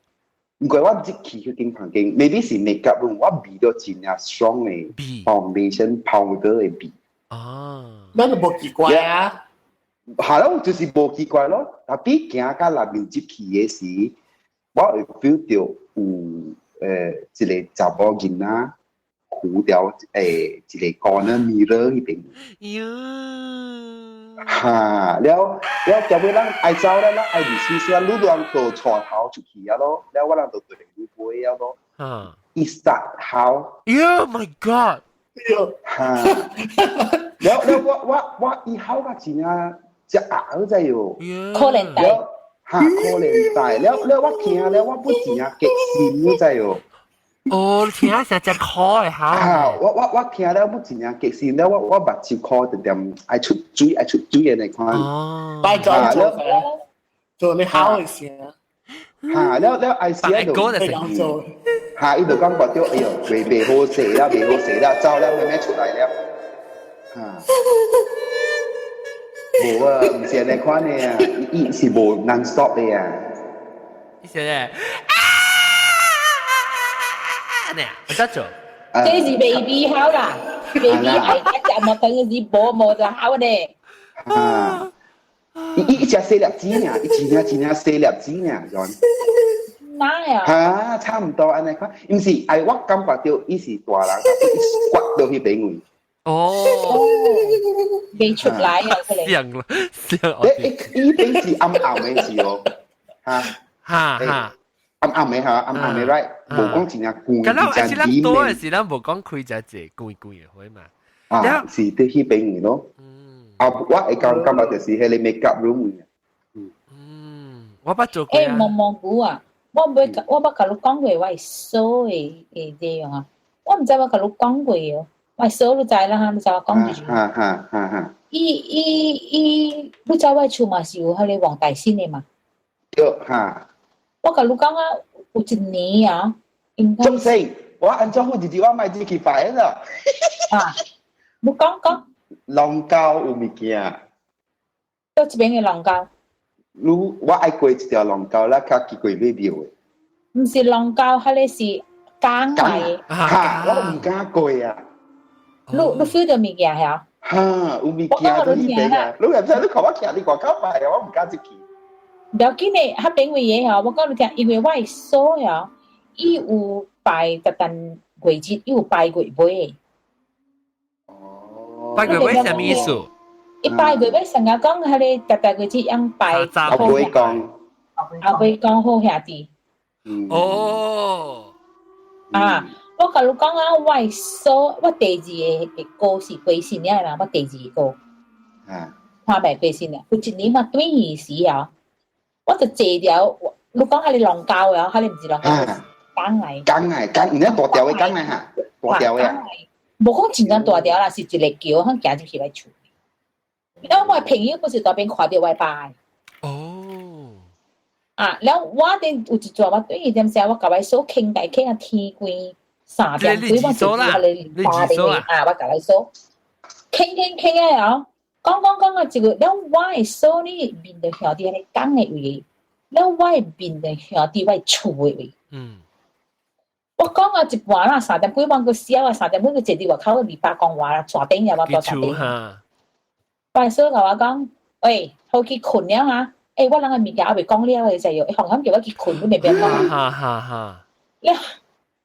毋過我入去彼間房間，maybe 是 makeup room，我味到真正 strong 嘅 foundation powder 嘅味。哦，那就無奇怪啊。係咯，就是無奇怪咯。但係行到內面入去嘅時，我會 feel 到有一個查某囡仔扶掉一個 corner mirror 彼邊。喲！哈，了了，後尾咱愛走了，咱愛入廁所，你人就帶頭出去啊咯，了我人就對你背啊咯。伊 start 吼。 Oh my god！哈，了了我伊吼甲真正只鴨仔喲。可憐大。哈，可憐大，了了我聽了我不真正激心，你知喲？哦，你聽成隻苦的吼。啊，我聽了我真正激心，了我目睭箍定定愛出水愛出水的那款。哦。拜咗做做你好嘅聲。哈，了了愛死就，做。哈，伊就感覺到，哎喲，袂好勢啦，袂好勢啦，走了，妹妹出來了。哈。無啊，毋是按呢款的啊，伊是無 non stop 的啊。伊是咧。呢，我得做。這是 baby 好啦，baby 係一隻冇等嘅是無無就好呢。啊！伊一隻細粒子爾，伊真正真正細粒子爾，John。哪呀？哈，差唔多按呢款，毋是，哎，我感覺到伊是大人，伊刮到彼邊位。哦，未出來啊！佢哋。像啦，像。伊伊邊是暗暗的是哦，哈，哈哈。暗暗的哈，暗暗的 right，無講真正光。咁咱是咱多的是咱無講開只隻光光的會嘛。啊，是佇彼邊位咯。啊，我會感覺就是彼個 makeup room。嗯，我捌做過。欸，毛毛菇啊，我袂，我捌共你講過，我會嫂的的這樣啊，我毋知我共你講過哦。我嫂你知啦哈，你知我講就是。哈哈哈哈。伊伊伊，你知我厝嘛是有彼個黃大仙的嘛？對，哈。我共你講啊，有一年啊，應該。足死！我按怎好日子我莫入去拜啦。啊，你講講。龍溝有物件。到這邊嘅龍溝。你我愛過一條龍溝啦，較奇怪欲廟的。毋是龍溝，彼个是江來。哈，我毋敢過啊。你 feel 到物件嚇？哈，有物件佇彼邊啊！你若知你看我徛佇外口擺啊，我毋敢入去。不要緊的，彼邊位的吼，我講你聽，因為我的嫂吼，伊有拜特誕月日，伊有拜月尾。哦。拜月尾啥物意思？伊拜月尾成日講，彼个特誕月日用拜後尾講，後尾講好兄弟。哦。啊，我共你講啊，我的嫂，我第二个哥是過身了嘛，我第二個。啊。看袂過身了，有一年我轉去時啊，我就坐條，你講彼个龍溝啊，彼个毋是龍溝，江來。江來江，毋是大條的江來哈，大條的啊。無講真正大條啦，是一个橋，通行入去來厝。了我朋友不是佇邊看著我爸。哦。啊，了我頂有一陣我轉去點時，我共我嫂傾偈傾到天光3點幾，我就佇彼個打電話啊，我共我嫂傾傾傾啊，講講講啊，一個了我的嫂呢面就向佇彼個江的位，了我的面就向佇我厝的位。我講啊一半啦，三點幾我閣寫啊，三點幾閣坐佇外口二百講話啦，山頂啊，我住山頂。我的嫂共我講，喂，好去睏了啊！欸，我人的物件猶未講了的，就係紅磡叫我去睏，你明白嗎？哈哈哈！了，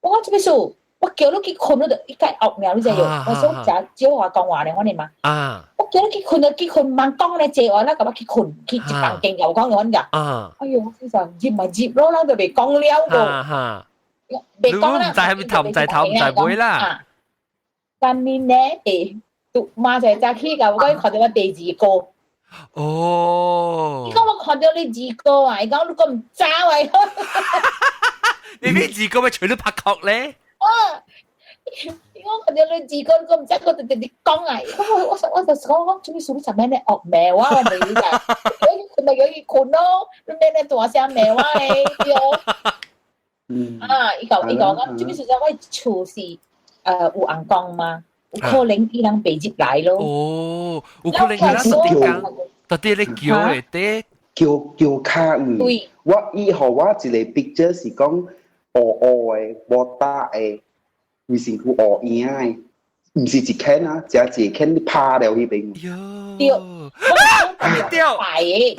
我講這個事，我叫你去睏，你就一概惡了，你知無？我嫂誠少我講話咧，我呢嘛。啊！我叫你去睏就去睏，毋通講咧，坐完啦，共我去睏，去一房間共我講阮㗎。啊！哎喲，我先生入嘛入咯，人就未講了個。哈哈！未講啦。唔知係咪頭唔知頭唔知尾啦。但你呢？欸，媽仔早起共我講，看著我第二個。哦！伊講我看著你二哥啊，伊講你閣毋走啊？你咩二哥咪隨你拍殼咧？啊！伊講看著你二哥，你閣毋走，我就直直講啊！我我我就講講，做咩事你十咩咧惡罵我？我未㗎，佢咪叫伊睏咯，你咩咧大聲罵我咧？對。嗯。啊！伊講伊講講，做咩事我厝是有尪公嘛？有可能伊人袂入來咯。哦，有可能伊人特別講，特別咧橋的底橋橋跤位。我伊予我一個 picture 是講烏烏的，無大的，規身軀烏影的，毋是一間啊，只一間趴了彼邊。對，我對白的，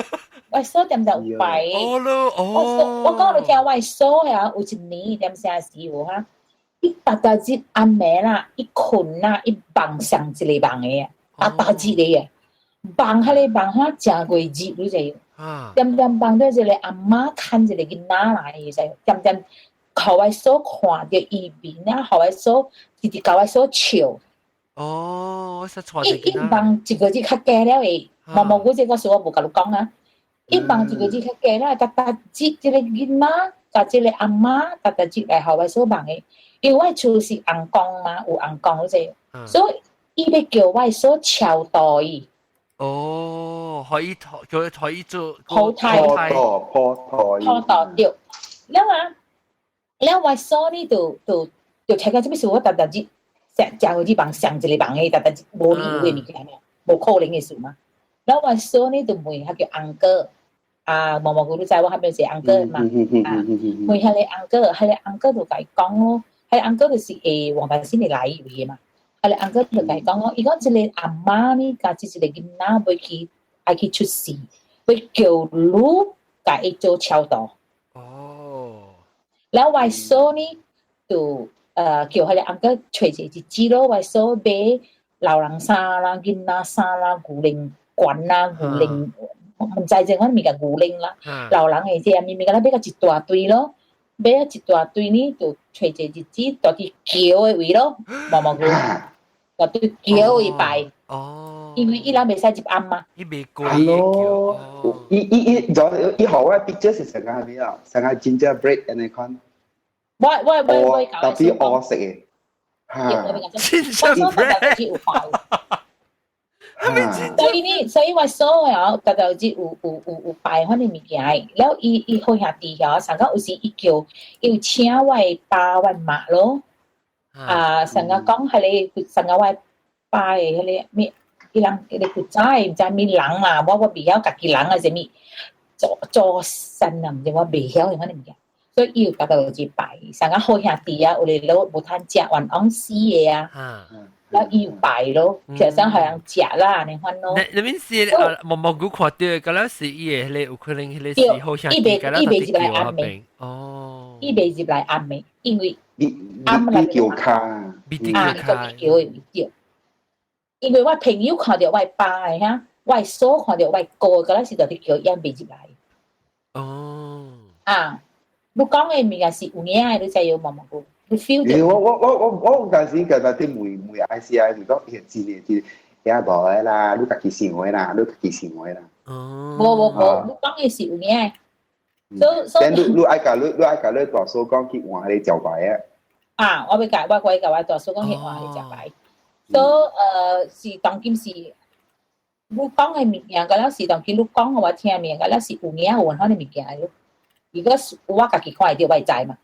我嫂恬恬有拜的。哦咯，哦。我講你聽，我嫂啊，有一年恬啥時有哈？伊逐逐日暗暝啦，伊睏啦，伊夢上一個夢的啊，逐逐日的啊，夢彼個夢哈誠過日，你知？恬恬夢著一個阿嬤牽一個囡仔來，你知？恬恬予我嫂看著伊面啊，予我嫂直直共我嫂笑。哦，我實伊伊夢一個日較加了的，毛毛菇這個事我無共你講啊。伊夢一個日較加了，逐逐日這個囡仔共這個阿嬤，逐逐日來予我嫂夢的。因為我厝是尪公嘛，有尪公你知，所以伊欲叫我嫂超度伊。哦，可以叫佢可以做普胎，普度，普度對。了啊，了我嫂呢就就就聽講這物事，我逐逐日食食好日夢上一個夢的，逐逐日無理由的物件，無可能的事嘛。了我嫂呢就問彼叫尪哥，啊，毛毛菇你知我彼邊是尪哥嘛？啊，問彼个尪哥，彼个尪哥就共伊講咯。彼尪哥就是黃大仙的來位的嘛，彼个尪哥就共伊講咯，伊講這個阿嬤呢，共這一個囡仔欲去愛去出世，欲叫你共伊做超度。哦。了我嫂呢，就叫彼個尪哥揣一個日子咯，我嫂買老人衫啦、囡仔衫啦、牛奶罐啦、牛奶，毋知這款物件牛奶啦，老人的這物物件，買甲一大堆咯。買啊一大堆呢，就揣一個日子，蹛佇橋的位咯，毛毛菇，蹛佇橋位拜。哦。因為伊人袂使入暗嘛。伊袂過橋。伊伊伊，就伊予我 picture 是啥個咩啊？啥個 gingerbread 按呢款。我我我我特別烏色的。哈。 gingerbread。所以呢，所以我嫂啊，逐逐日有有有有拜款的物件的，了伊伊好兄弟曉，上個有時伊叫，伊有請我的爸我媽咯，啊，上個講彼個上個我爸的彼個咩伊人伊個古早毋知咩人嘛，我袂曉家己人啊，啥物做做神啊，毋知我袂曉用款物件，所以伊有家己去拜，上個好兄弟啊，有咧攞無趁食，冤枉死的啊，然後伊有拜咯，其實好像食啦，你看咯。你你面是毛毛菇看到，嗰陣時伊個迄個有可能迄個是好兄弟，嗰伊袂入來暗暝。哦。伊袂入來暗暝，因為暗來叫卡，啊，伊個叫的對。因為我朋友看著我爸的哈，我嫂看著我哥，嗰陣時就佇叫伊袂入來。哦。啊，你講的物件是有影的，你知有毛毛菇，你 feel 到。我有陣時覺得啲問問 ICI 就講，欸，真的真的，也無的啦，你家己想的啦，你家己想的啦。哦。無無無，你講的是有影的。所以你愛共你大嫂講去換彼個招牌啊？啊，我欲共我會共我大嫂講去換彼個招牌。所以是當今是，你講的物件，敢若是當今你講予我聽的物件，敢若是有影有款的物件咯。如果我家己看會著，我會知嘛。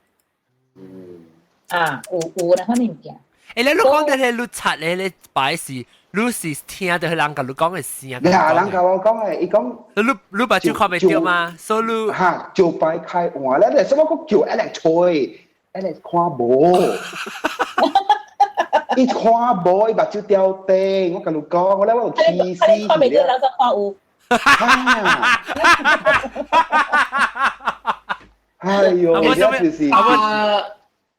啊，有那款的物件。欸，你講的咧，你插咧，你擺是，你是聽著彼人共你講的聲。呀，人共我講的，伊講。你目睭看袂著嗎？所以你哈，招牌開換咧，你什麼閣叫 Alex 吹，Alex 看無。伊看無，伊目睭吊燈，我共你講，我咧我有起死看袂著，人才看有。哈！哎呦，就是啊，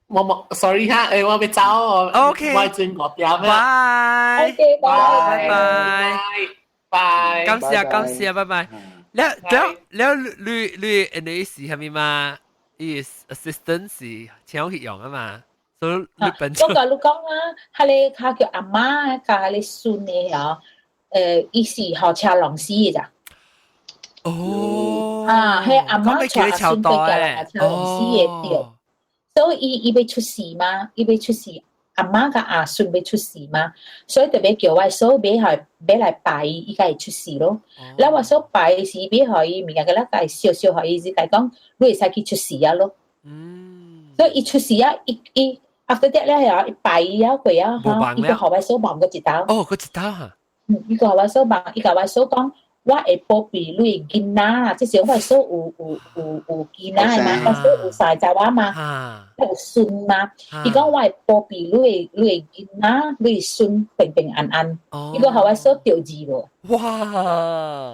我 sorry 哈，欸，我欲走哦。 OK，我轉個點拜。 OK，拜拜拜。感謝感謝，拜拜。了了了，你你是啥物嘛？伊 assistant 是請去用啊嘛？所以你本我共你講啊，彼個較叫阿媽，佮彼個孫的哦，伊是予車弄死的咋？哦。啊，彼阿媽帶阿孫過來車弄死的對。所以伊欲出事嘛？伊欲出事，阿媽佮阿孫欲出事嘛？所以特別叫我嫂欲來欲來拜伊，伊才會出事咯。แล้ว我嫂拜是欲予伊物件，佮咱燒燒予伊，是共講你會使去出事啊咯。所以伊出事啊，伊伊 after that 咧啊，伊拜伊啊過啊，哈，伊閣予我嫂望閣一道。哦，閣一道哈。嗯，伊閣予我嫂望，伊共我嫂講，我會保庇你的囡仔啦，這時我嫂有囡仔的嘛，我嫂有三個查某嘛，有孫嘛。伊講我會保庇你的囡仔，你的孫平平安安。伊閣予我嫂著字無。哇！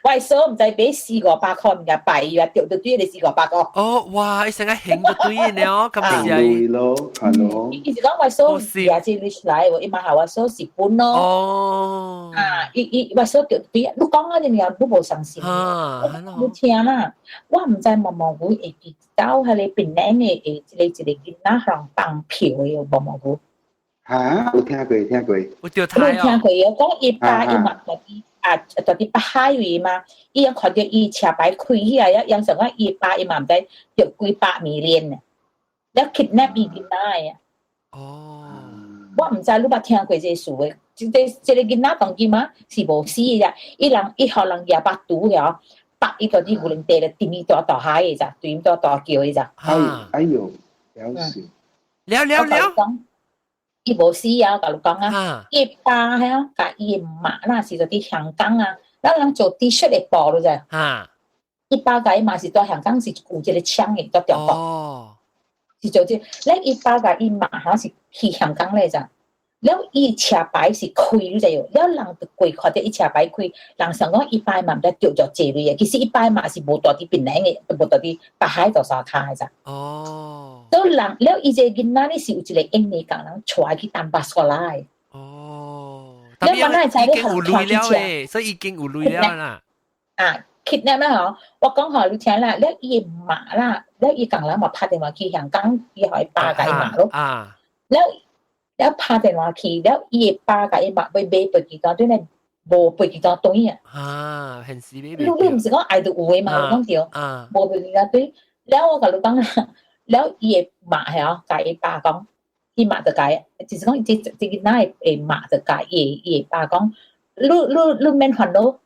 我嫂毋知買四五百箍物件拜伊啊，著著對個四五百箍。哦，哇！伊成個興就對了，咁是咯，係咯。伊是講我嫂也是你來，伊嘛予我嫂是本咯。哦。啊，伊伊我嫂著對，你講啊，你你無相信。你聽啦，我毋知毛毛菇會記到彼個檳榔的，會一個一個囡仔予人放票的毛毛菇。嚇！有聽過，聽過。有著聽聽過，講伊爸伊嘛佇啊，佇北海位嘛，伊樣看著伊車牌開起來，啊，樣想講伊爸伊嘛毋知著幾百 million 呢，了 kidnap 伊囡仔的。哦。我毋知你捌聽過這個事的，這個囡仔當今嘛是無死的，伊人伊予人舉目拄了，拔伊佇牛奶地咧，對大大海的咋，對大大叫的咋。哎哎呦，了死！了了了。伊無死啊，共你講啊，伊爸遐佮伊媽啦是佇香港啊，咱人做 T-shirt 的布咯啫。伊爸佮伊媽是佇香港是有這個廠的，佇中國。哦。是做這個，咧伊爸佮伊媽哈是去香港咧咋？了伊車牌是開你知無？了人就過看著伊車牌開，人想講伊爸嘛毋知著著這類的，其實伊爸嘛是無蹛佇檳榔的，無蹛佇北海道沙跤的咋。哦。所以人了伊這個囡仔咧是有一個印尼共人帶去丹巴斯來。哦。了我哪會知已經有鐳了誒，所以已經有鐳了啦。啊，kidnap 啦吼，我講予你聽啦，了伊的媽啦，了伊共人嘛拍電話去香港，伊予伊爸共伊媽咯。啊。了了拍電話去，了伊的爸共伊媽欲買飛機單，對呢無飛機單轉啊。啊，現時買你你毋是講愛著有的嘛？我講對。啊。無飛機單轉，了我共你講啦，了伊的媽係共伊爸講，伊媽就共，就是講這囡仔的媽就共伊的爸講，你你免煩惱，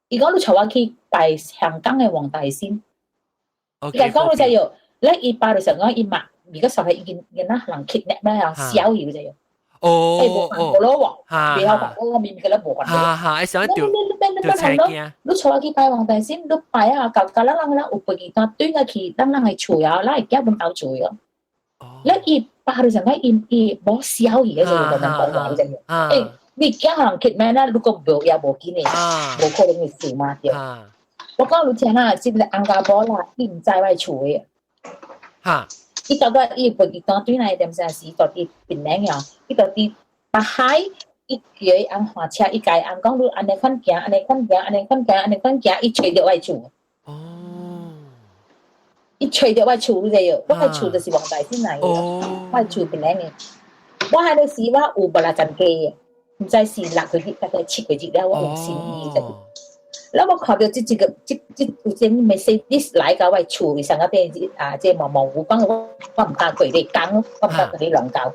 伊講你帶我去拜香港的黃大仙。伊共講你知無？了伊爸就想講伊媽，如果說係伊囡仔人 kidnap 咩啊，小伊就知無。欸，無煩過咯喎，袂曉煩過，我明明覺得無煩。哈哈，會想掉掉車驚。你帶我去拜黃大仙，你拜啊，舊舊咱人咱有飛機單對下去，咱人的厝啊，咱會驚阮兜厝哦。你伊爸就想講伊伊無痟去，就咁樣講話，你知無？欸，你驚人去咩咧？如果無也無緊的，無可能會事嘛對。我講你聽啊，這個翁家婆啦，伊毋知我厝的。伊到個伊飛機單對來點啥時，到佇檳榔哦，伊到佇北海，伊叫伊翁換車，伊共伊翁講你按呢款行，按呢款行，按呢款行，按呢款行，伊揣著我厝。伊揣著我厝，你知無？我的厝就是黃大仙來的，我的厝檳榔的。我彼個時我有60站街的，毋知是6個月，大概7個月了，我有心意就。แล้ว我看到這這個這這有這 Mercedes 來到我厝上個邊啊，這毛毛有講我我毋敢過你講，我毋敢共你亂交。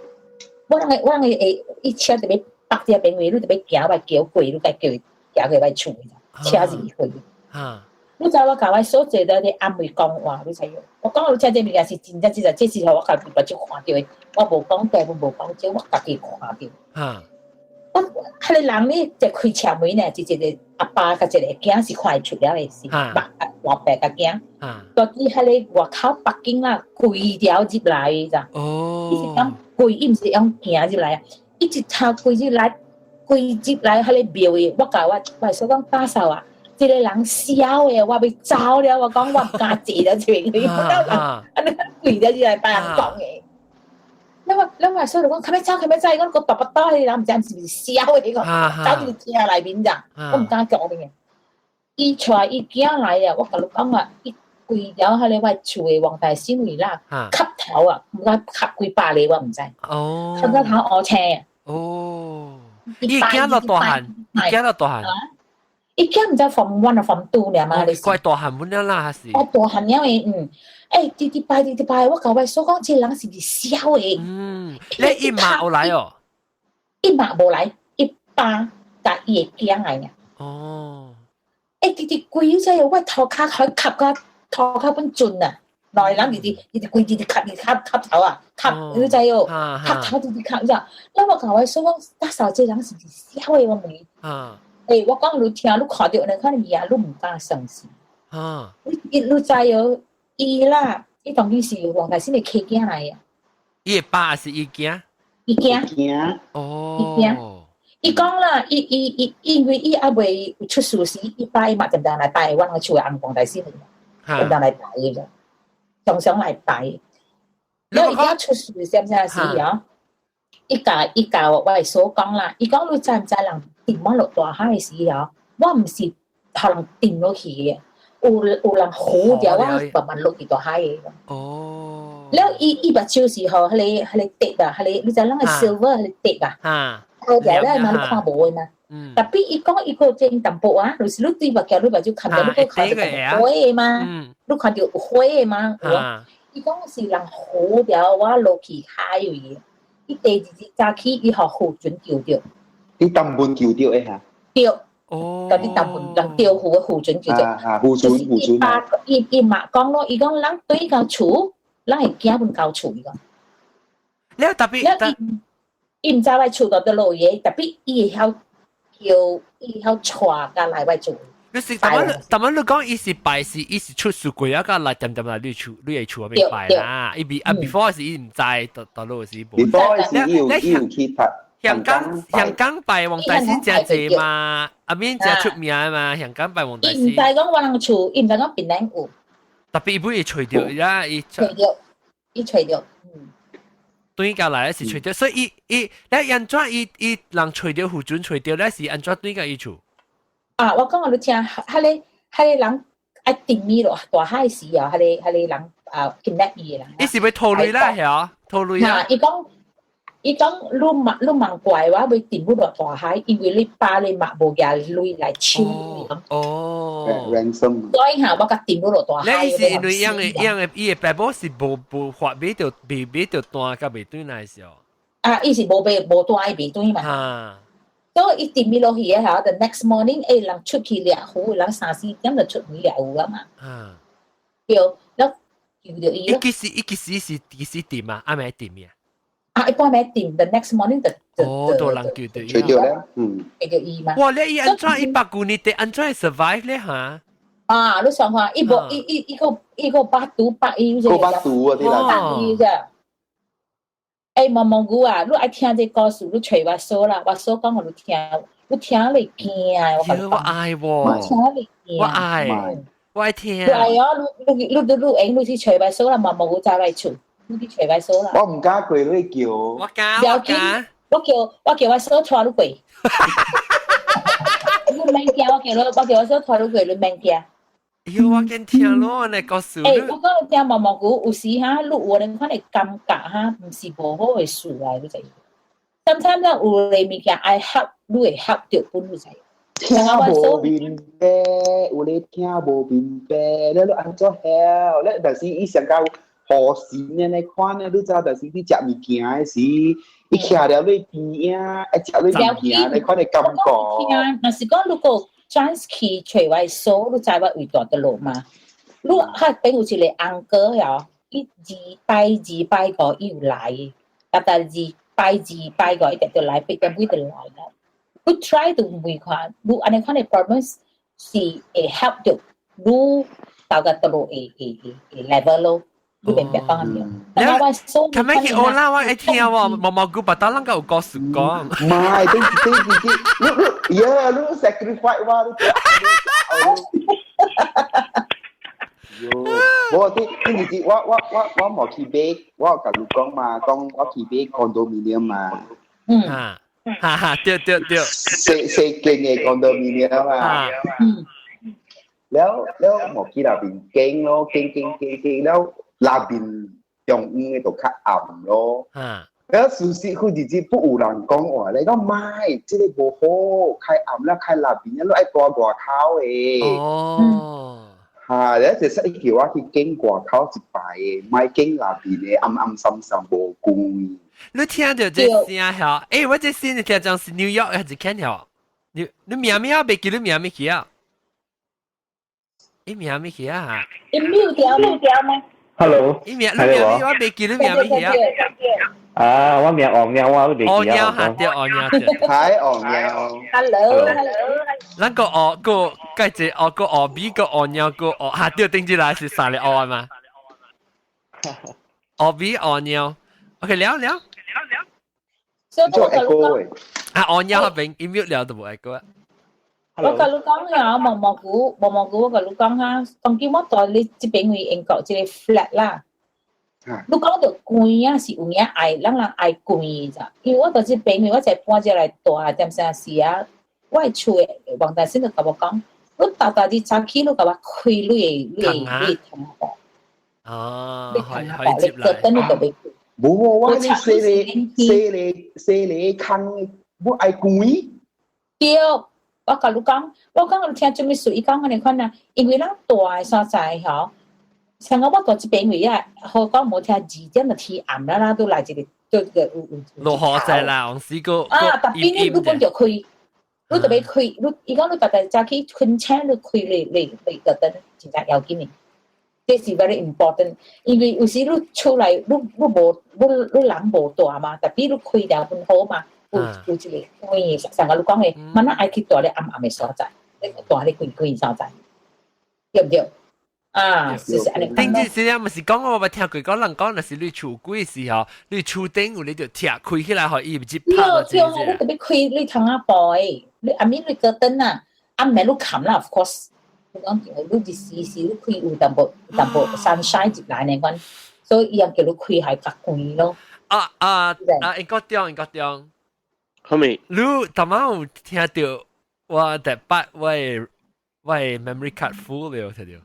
我人會伊車特別北這邊位，你特別行我橋過，你該叫伊行過我厝，車是伊過。你知我共我所坐的阿妹講話，你知無？我講你聽這物件是真正真正，這是予我家己目睭看著的。我無講大，我無講少，我家己看著。我彼個人呢，就開車門呢，就一個阿爸佮一個囝是看會出了的是爸老爸佮囝。到佇彼個外口北京啦，規條入來的咋？伊是講規，伊毋是用行入來啊！伊一頭規入來，規入來彼個廟的，我共我我所講打掃啊，這個人痟的，我欲走了，我講我毋敢坐了這邊，我人按呢規條入來別人講的。你我所就講，較欲走，較欲走，伊講個大腹肚彼個人毋知是毋是痟的，伊講走入車內面咋，我毋敢講的。伊帶伊囝來啊，我共你講啊，伊規條彼個我厝的黃大仙位啦，磕頭啊，毋知磕幾百个我毋知。磕到頭烏青。伊囝落大漢，伊囝落大漢。伊囝毋知 form one 啊 form two 爾嘛？怪大漢本了啦，還是？哦，大漢了的，嗯。欸，直直拜，直直拜，我共我所講，這個人是毋是痟的？嗯，你伊媽有來哦？伊媽無來，伊爸共伊的囝來爾。欸，直直跪咗之後，我頭殼去磕甲頭殼本盡啊！來人直直直直跪直直磕直磕磕頭啊，磕你知哦？磕頭直直磕，你知？那我共我所講，打掃這個人是毋是痟的？我問伊。欸，我講你聽，你看著那款物件，你毋敢相信。你知哦？伊啦，伊當今是黃大仙的契囝來啊。伊的爸是伊囝？伊囝。囝。伊囝。伊講啦，伊伊伊，因為伊猶未出事時，伊爸伊嘛定定來拜阮個厝的翁黃大仙，定定來拜伊個，常常來拜。了伊囝出事啥啥時啊？伊共伊共我的嫂講啦，伊講你知毋知人沉我落大海的時候，我毋是予人沉落去的。有有人扶著我慢慢落去大海的。了伊伊目睭是予彼個彼個滴啊，彼個你知咱個 silver 彼個滴啊，開掉了嘛，你看無的嘛。Tapi 伊講伊個整淡薄啊，就是你對目鏡你目睭看著你閣看著淡薄火的嘛，你看著有火的嘛。伊講是人扶著我落去海位，伊第二日早起伊予浮船救著。你淡薄救著的哈？對。嗰啲大門人釣魚的浮船叫做，浮船浮船。伊爸伊伊嘛講咯，伊講人對到厝，人會驚阮到厝伊講。你特別，伊毋知我厝到佗落去，特別伊會曉叫，伊會曉帶佮來我厝。你是但係但係你講伊是拜是伊是出事過啊，佮來點點來你厝你的厝嗰邊拜啦。伊比啊 before 是伊毋知佗佗落是無。 before 是伊有伊有去拍。香港香港拜黃大仙真濟嘛，阿面真出名嘛，香港拜黃大仙。伊毋知講我人厝，伊毋知講檳榔有。特別伊本伊揣著，呀伊。揣著，伊揣著，嗯。對過來是揣著，所以伊伊你按怎伊伊人揣著浮船揣著，你是按怎對過伊厝？啊，我講予你聽，彼個彼個人愛沉伊落大海時啊，彼個彼個人啊，kidnap 伊的人。伊是欲討鐳啦，係啊，討鐳啦。伊講。伊講你問你問怪我欲沉落大海，因為你爸你媽無額鐳來搶你。 ransom。所以哈，我共沉落大海。你是因為樣的樣的，伊的爸母是無無發買著未買著單，佮未轉來時候。啊，伊是無買無單，伊未轉嘛。所以伊沉落去的吼，the next morning，欸，人出去掠魚，人三四點就出去掠魚啊嘛。對，了救著伊。伊幾時伊幾時是幾時沉啊？暗暝沉啊？啊，伊半暝沉，the next morning 就哦，多人叫對。除掉咧，嗯。會著伊嘛？哇！你伊按怎100幾年得按怎 survive 咧嚇？啊！你想看，伊無伊伊伊個伊個百毒百伊個百毒啊啲啦，百伊啫。欸，毛毛菇啊，你愛聽這故事，你揣我嫂啦，我嫂講予你聽，你聽你驚。我愛喎，聽你驚。我愛，我愛聽。你愛哦，你你你你你用你去揣我嫂啦，毛毛菇走來厝，你去揣我嫂啦。我毋敢過你叫。我敢，我敢。我叫我嫂帶你過。你免驚，我叫我嫂帶你過，你免驚。喲，我緊聽咯，你故事。欸，我講聽毛毛菇，有時哈，你有人可能感覺哈，毋是無好的事來，你知？sometimes 有的物件愛合，你會合著本，你知？聽無明白，有咧聽無明白，你你按怎曉？你但是伊上較好神的那款咧，你知，但是你食物件的時，伊徛了你邊仔，愛食你物件，那款的感覺。若是講如果轉去揣我嫂，你知我位蹛佗落嗎？你較邊有一個 uncle 哦，伊二拜二拜五伊有來，逐逐二拜二拜五伊直直來，8點幾就來啦。你 try to 問看，你按呢款的 problem 是會 help 著你到個佗落會 level 咯。你明白講沒？但我嫂，係咪去學啦？我愛聽喎，毛毛菇把刀啷個有故事講？唔係，對對對對，你你，呀，你 sacrifice 我，你。喲，無啲啲日子，我無去買，我有共你講嘛，講我去買 condominium 嘛。嗯。哈哈，對對對。四四間的 condominium 嘛。嗯。了了，無去那邊經咯，經經經經了。那邊中央的就較暗咯。了事實佢日子不有人講話，你講唔係，這個無好，開暗啦，開那邊，你愛蹛外口的。哦。嚇！了就是伊叫我去揀外口一排的，莫揀那邊的，暗暗森森無光。你聽著這聲曉？欸，我這聲聽像是 New York 還是 Ken 曉？你名咩啊？袂記你名咩去啊？你名咩去啊？你 mute 掉 mute 掉嗎？ Hello，你名你名咩？我袂記你名咩去啊？啊，我名黃貓，我袂記啊。黃貓嚇對，黃貓對。係黃貓。 Hello，Hello。咱個黃個計一個個黃米個黃貓個黃嚇對，頂住來是三個黃嘛？黃米黃貓，OK 了了。做 echo 啊，黃貓嗰邊一 mute 了就無 echo 啊。我共你講啊，毛毛菇，毛毛菇，我共你講哈，當今我蹛你這邊位英國這個 flat 啦，你講著關啊，是有影愛，咱人愛關咋？因為我蹛這邊位，我才搬這來蹛，點啥時啊？我的厝的王大先就共我講，你逐逐日早起，你共我開你的窗戶。哦，你窗戶，你個燈你都袂開。無，我你洗咧洗咧洗咧空，我愛關。對。我共你講，我講你聽做啥物事？伊講按呢款啊，因為咱蹛的所在吼，像我蹛這邊位啊，好講無聽2點就天暗啦啦，都來一個對個有有。落雨在啦，往時個啊，特別你本就開，你特別開，你伊講你逐逐早起困醒，你開你個燈，真正要緊的。這是 very important，因為有時你出來，你無你你人無蹛嘛，特別你開了本好嘛。有有一個關，上個你講的，嘛咱愛去蹛咧暗暗的所在，咧蹛咧關關所在，對毋對？啊，就是按呢。頂陣時啊，毋是講我捌聽過講人講，若是你厝鬼時候，你厝頂有你就拆開起來，予伊毋是拍對對，你特別開你窗仔布的，你暗暝你關燈啊，暗暝你冚啦，of course。你講你日時時你開有淡薄淡薄 sunshine 入來呢款，所以伊也叫你開予較關咯。啊啊啊！英國中，英國中。後面你頭仔有聽著我第八我的 memory card full 了，聽著。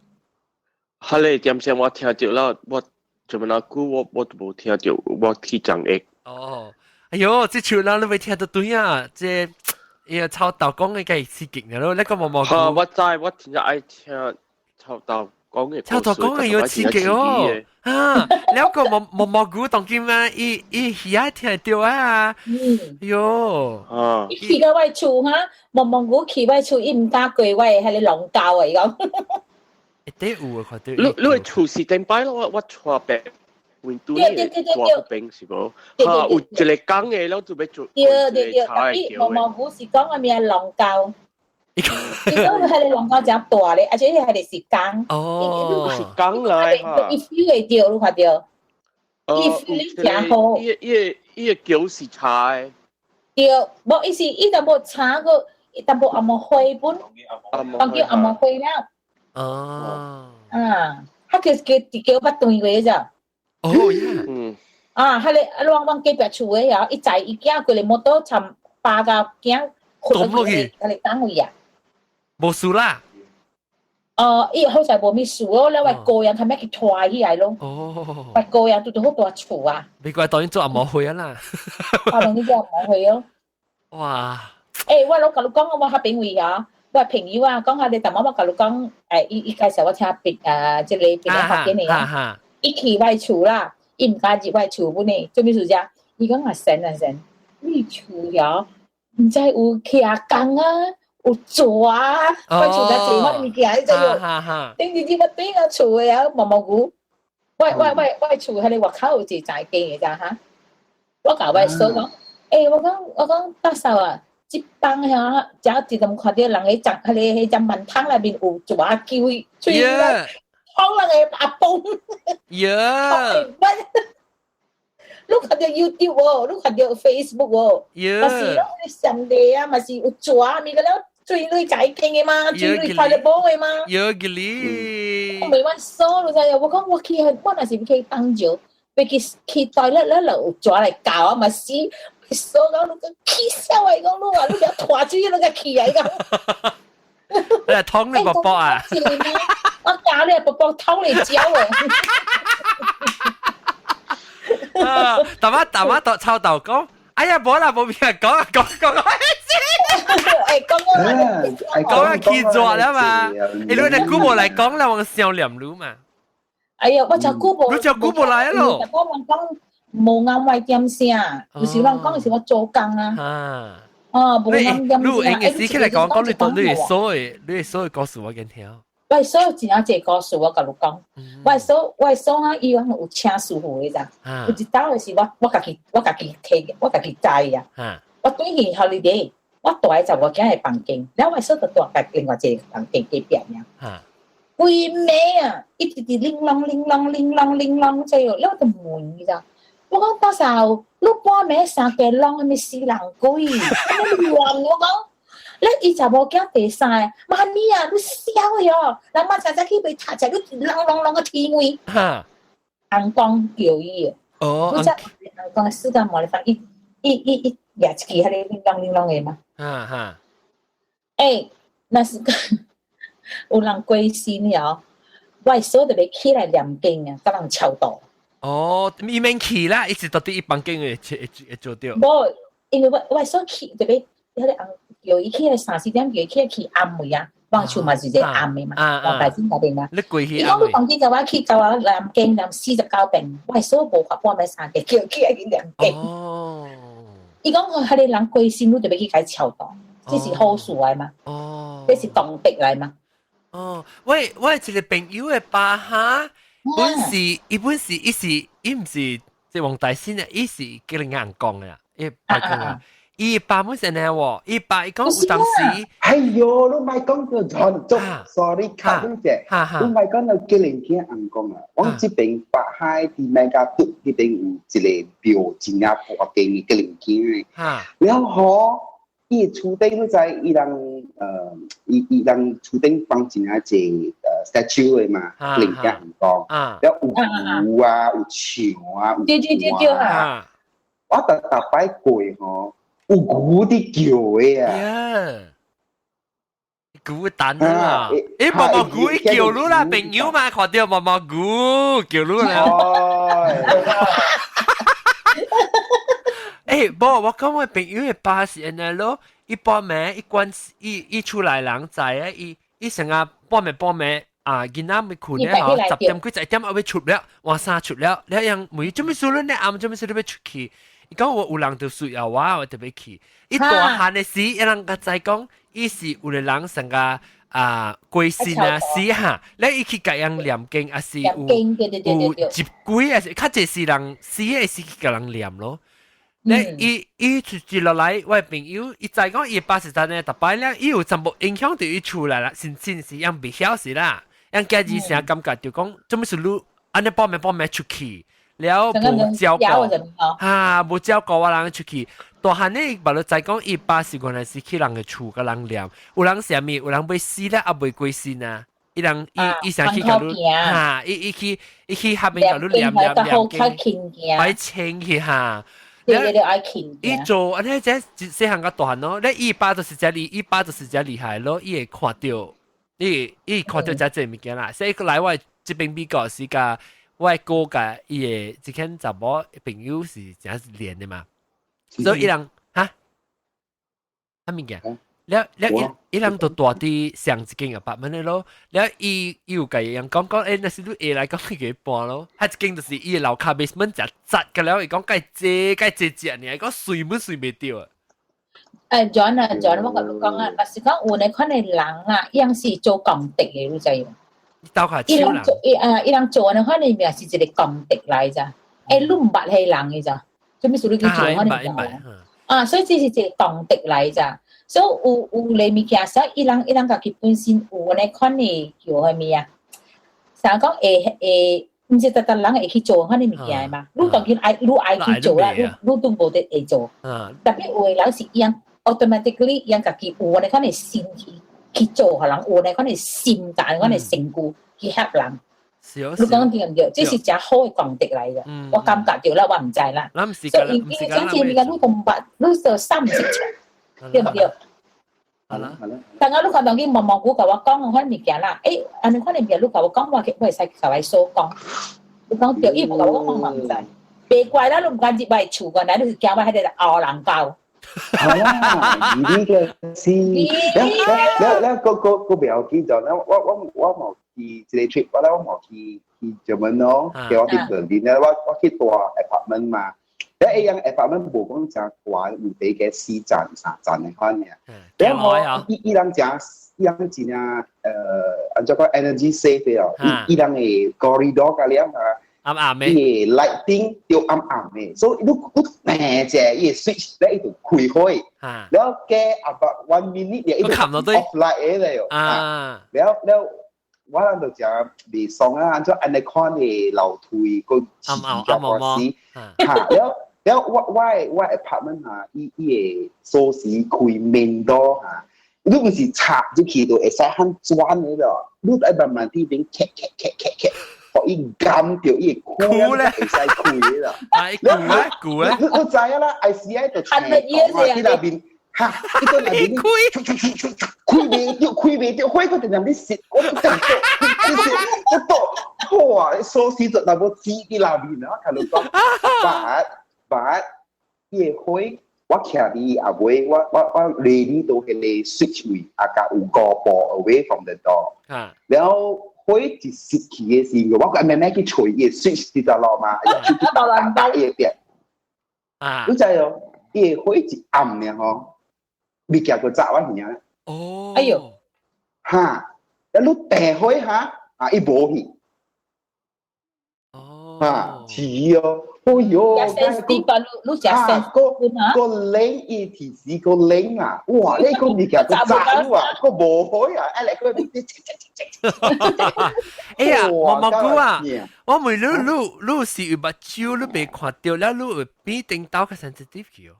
哈咧，點聲我聽著啦，我做乜那久我都無聽著，我去講的。哦，哎喲，這首人你未聽著對啊？這伊個臭豆講的個刺激了咯，你個毛毛。哈，我知，我真正愛聽臭豆講的。臭豆講的有刺激哦。啊，了個毛毛毛菇當今啊，伊伊耳仔聽著啊。喲。啊。伊去到我厝哈，毛毛菇去我厝，伊毋敢過我的彼個龍溝啊，伊講。一定有啊，看著。你你的厝是頂擺咯，我我帶白雲都呢大邊是無？嚇，有一個講嘅，了就欲做。對對對，特別毛毛牛是講啥物龍溝。伊講彼个龍溝誠大咧，而且彼个是江。哦，是江來哈。伊 feel 會著，你看著。伊 feel 誠好。伊伊伊个橋是柴的。對，無伊是伊淡薄柴個，伊淡薄紅毛灰本，當叫紅毛灰了。哦。啊，彼個橋橋捌斷過咋？哦呀。啊，彼個啊，往往隔壁厝的啊，伊載伊囝規个摩托參巴共囝，抌落去，彼个單位啊。無事啦。哦，伊好彩無物事哦，了外國人較欲去拖起來咯。哦。外國人拄拄好大厝啊。沒怪當然做紅毛灰啊啦。啊，當然做紅毛灰哦。哇！欸，我攏共你講，我較朋友啊，我朋友啊，講下你淡薄我共你講，欸，伊伊介紹我聽別啊，這個別個福建的啊，伊去我厝啦，伊毋敢入我厝本呢，做咩事啫？伊講啊神啊神，你厝了，毋知有徛工啊，有蛇啊，我厝較濟我物件，你知無？頂日日我對個厝的啊，毛毛牛，我我我我厝彼个外口有一個間的咋哈？我共我嫂講，欸，我講我講大嫂啊。這幫遐，只一陣看著人咧食，彼個彼隻饅頭內面有蛇叫，喙來捅人的阿公。呀！你看著 YouTube 哦，你看著 Facebook 哦，嘛是攏上帝啊，嘛是有蛇物個了，水類解經的嘛，水類快樂寶的嘛。有個哩。我袂阮嫂，你知影？我講我去，我若是欲去放尿，欲去去 toilet 了，就有蛇來咬我嘛死。嫂講你個起痟的，講你話你共拖水，你共起來講。你係捅你伯伯啊？我教你伯伯捅你腳啊！大媽大媽到臭豆講，哎呀，無啦，無咩講啊，講講講。欸，講講講啊，起蛇了嘛？欸，你若久無來講啦，我想念你嘛。哎呀，我真久無，你真久無來咯。我人講無啱我點聲，有時人講是我做工啊。啊。哦，無啱點聲。你有閒的時起來講講，你當你會嫂的，你會嫂的故事我先聽。我嫂真正濟故事，我共你講。我嫂我嫂啊，伊講有請師傅的咋？有一擺是我我家己我家己提，我家己知啊。我轉去 holiday，我蹛佇查某囝的房間，了我嫂就蹛佇另外一個房間隔壁爾。規暝啊，一直佇鈴啷鈴啷鈴啷鈴啷這樣，了我就問伊咋？我講大嫂，你半暝三更啷啥物死人鬼？啥物亂我講。咧伊查某囝第三個，媽咪啊，你痟的哦，人媽早早去袂讀冊，你啷啷啷個天位。尪公叫伊的。哦。你知尪公世間無咧發，伊伊伊伊舉一支彼個鈴啷鈴啷的嘛。哈哈。欸，若是講有人過身了，我嫂就欲起來念經啊，共人超度。哦，伊免去啦，伊是佇佇伊房間會會會做著。無，因為我我嫂去就欲彼個尪叫伊起來三四點叫伊起來去暗位啊，我厝嘛是一個暗的嘛，黃大仙那邊嘛。你過去伊講你房間就我去教我念經念49遍，我嫂無法半暝三更叫起來去念經。哦。伊講彼個人過身，你就欲去共伊超度，這是好事來嘛？哦。這是功德來嘛？哦，我我一個朋友的爸哈，本是伊本是伊是伊毋是這黃大仙啊，伊是叫人尪公的啊，伊伯公啊。伊爸本是按呢喎，伊爸伊講有當時，哎喲，你莫講到做，sorry，卡你者，你莫講到吉林囝尪公啊，我這邊北海佇麥加篤彼邊有一個廟，真正大間的吉林囝的，了後伊厝頂你知伊人伊伊人厝頂放真正濟statue 的嘛，吉林囝尪公，了有牛啊，有象啊，有對對對對啊，我逐逐擺過吼。有牛佇叫的啊！牛等啊！欸，毛毛牛叫你啦，朋友嘛，看著毛毛牛叫你啦。欸，無，我講我朋友的爸是按呢囉，伊半暝伊關伊伊厝內人知啊，伊伊成日半暝半暝啊，囡仔欲睏咧吼，10點幾11點猶欲出了，換衫出了，了樣問做咩事你咧暗做咩事你欲出去？伊講我有人就需要我，我就欲去。伊大漢的時，伊人較知講，伊是有个人成個啊過身啊死哈，你伊去共人念經，還是有有接鬼，還是較濟是人死的是去共人念咯。你伊伊就接落來，我朋友伊知講伊八十三呢，逐擺咧，伊有全部影響到伊厝來啦，真真是樣袂曉是啦，樣家己成感覺就講，做咩事你按呢半暝半暝出去，了無照顧，哈無照顧我人出去。大漢呢，別你知講伊爸是原來是去人的厝共人念，有人啥物，有人欲死咧，猶未過身啊。伊人伊伊想去共你，哈，伊伊去伊去下面共你念念念經，愛清去哈。對對對，愛勤。伊做按呢，這細漢甲大漢咯，咧伊爸就是這厲，伊爸就是這厲害咯，伊會看著，伊伊看著這濟物件啦。所以來我這邊美國時間，我哥佮伊的這間查某朋友是誠連的嘛，所以伊人哈，啥物件？了了伊伊人就住佇上一間 apartment 的咯，了伊伊有共人講講，欸，若是你下來講你給搬咯，彼一間就是伊的樓跤 basement 誠窄個了，伊講該濟該濟隻爾，講隨本隨袂著。誒，John 啊，John，我共你講啊，若是講有那款的人啊，伊樣是做功德的，你知無？鬥較伊人做伊啊，伊人做那款的物是一個功德來咋？欸，你毋捌彼人的咋？做咩事你去做款的物件？啊，所以這是一個功德來咋？所以有有類物件，所以伊人伊人家己本身有按呢款的叫啥物啊？啥講會會，毋是逐逐人會去做款的物件嘛？你當然愛，你愛去做啦，你你都無得會做。特別有的人是伊樣 automatically 伊樣家己有按呢款的心去去做，予人有按呢款的心，按呢款的身軀去合人。你講對毋對？這是誠好的功德來的，我感覺著啦，我毋知啦。所以因為講這物件你都毋捌，你就三毋識七，對毋對？好啦，好啦。但我你看當今毛毛菇共我講款物件啦，欸，按呢款物件你共我講，我我會使共伊所講。你講對，伊無共我講，我嘛毋知。別怪啦，你毋敢入我厝，原來你是驚我彼個後人教。係啊，呢個是，了了了，個個個不要緊就，我我我無去一個 trip，我咧我無去去日本咯，叫我去柏林咧，我我去住 apartment 嘛。咧一樣 apartment 無講誠大，有地個四層三層的款爾。了我伊伊人誠伊人真正按怎講 energy save 的哦，伊伊人的 corridor 甲了啊。暗暗的，伊個 lighting 就暗暗的，所以你你按者伊個 switch 咧伊就開火，了過 about one minute 伊就 off light 的了。啊，了了我人就誠袂爽啊，按怎按呢款的樓梯個暗暗暗暗哈，了了我我的我 apartment 哈，伊伊個鎖匙開 main door 哈，你毋是插入去就會使很轉的咯，你愛慢慢佇邊磕磕磕磕磕。予伊撳著伊會開咧，會使開啦。啊，鼓咧，鼓咧，你你知影啦，I C I 就聽講啊，佇內面，哈，伊佇內面，開袂著，開袂著，火閣定定咧蝕，我都定做，你蝕，我倒，哇，鎖匙就那無指佇內面啊，共你講，but but 伊個火，我徛佇後尾，我我我 ready 到彼個 switch 位，啊，共有五步 away from the door，然後。火一熄去的時候，我慢慢去揣伊個 switch 佇倒落嘛，出去打打伊個電。啊！你知哦，伊個火一暗爾吼，物件就炸我耳。哦！哎喲！哈！啊，你斷火哈，啊，伊無去。哦。哈，是哦。哎喲！你你食個個冷伊提示個冷啊！哇！你個物件個炸啊，個無火啊！哎來個哎呀，毛毛菇啊！我問你，你你是有目睭，你袂看著了，你會變頂刀較 sensitive 去哦？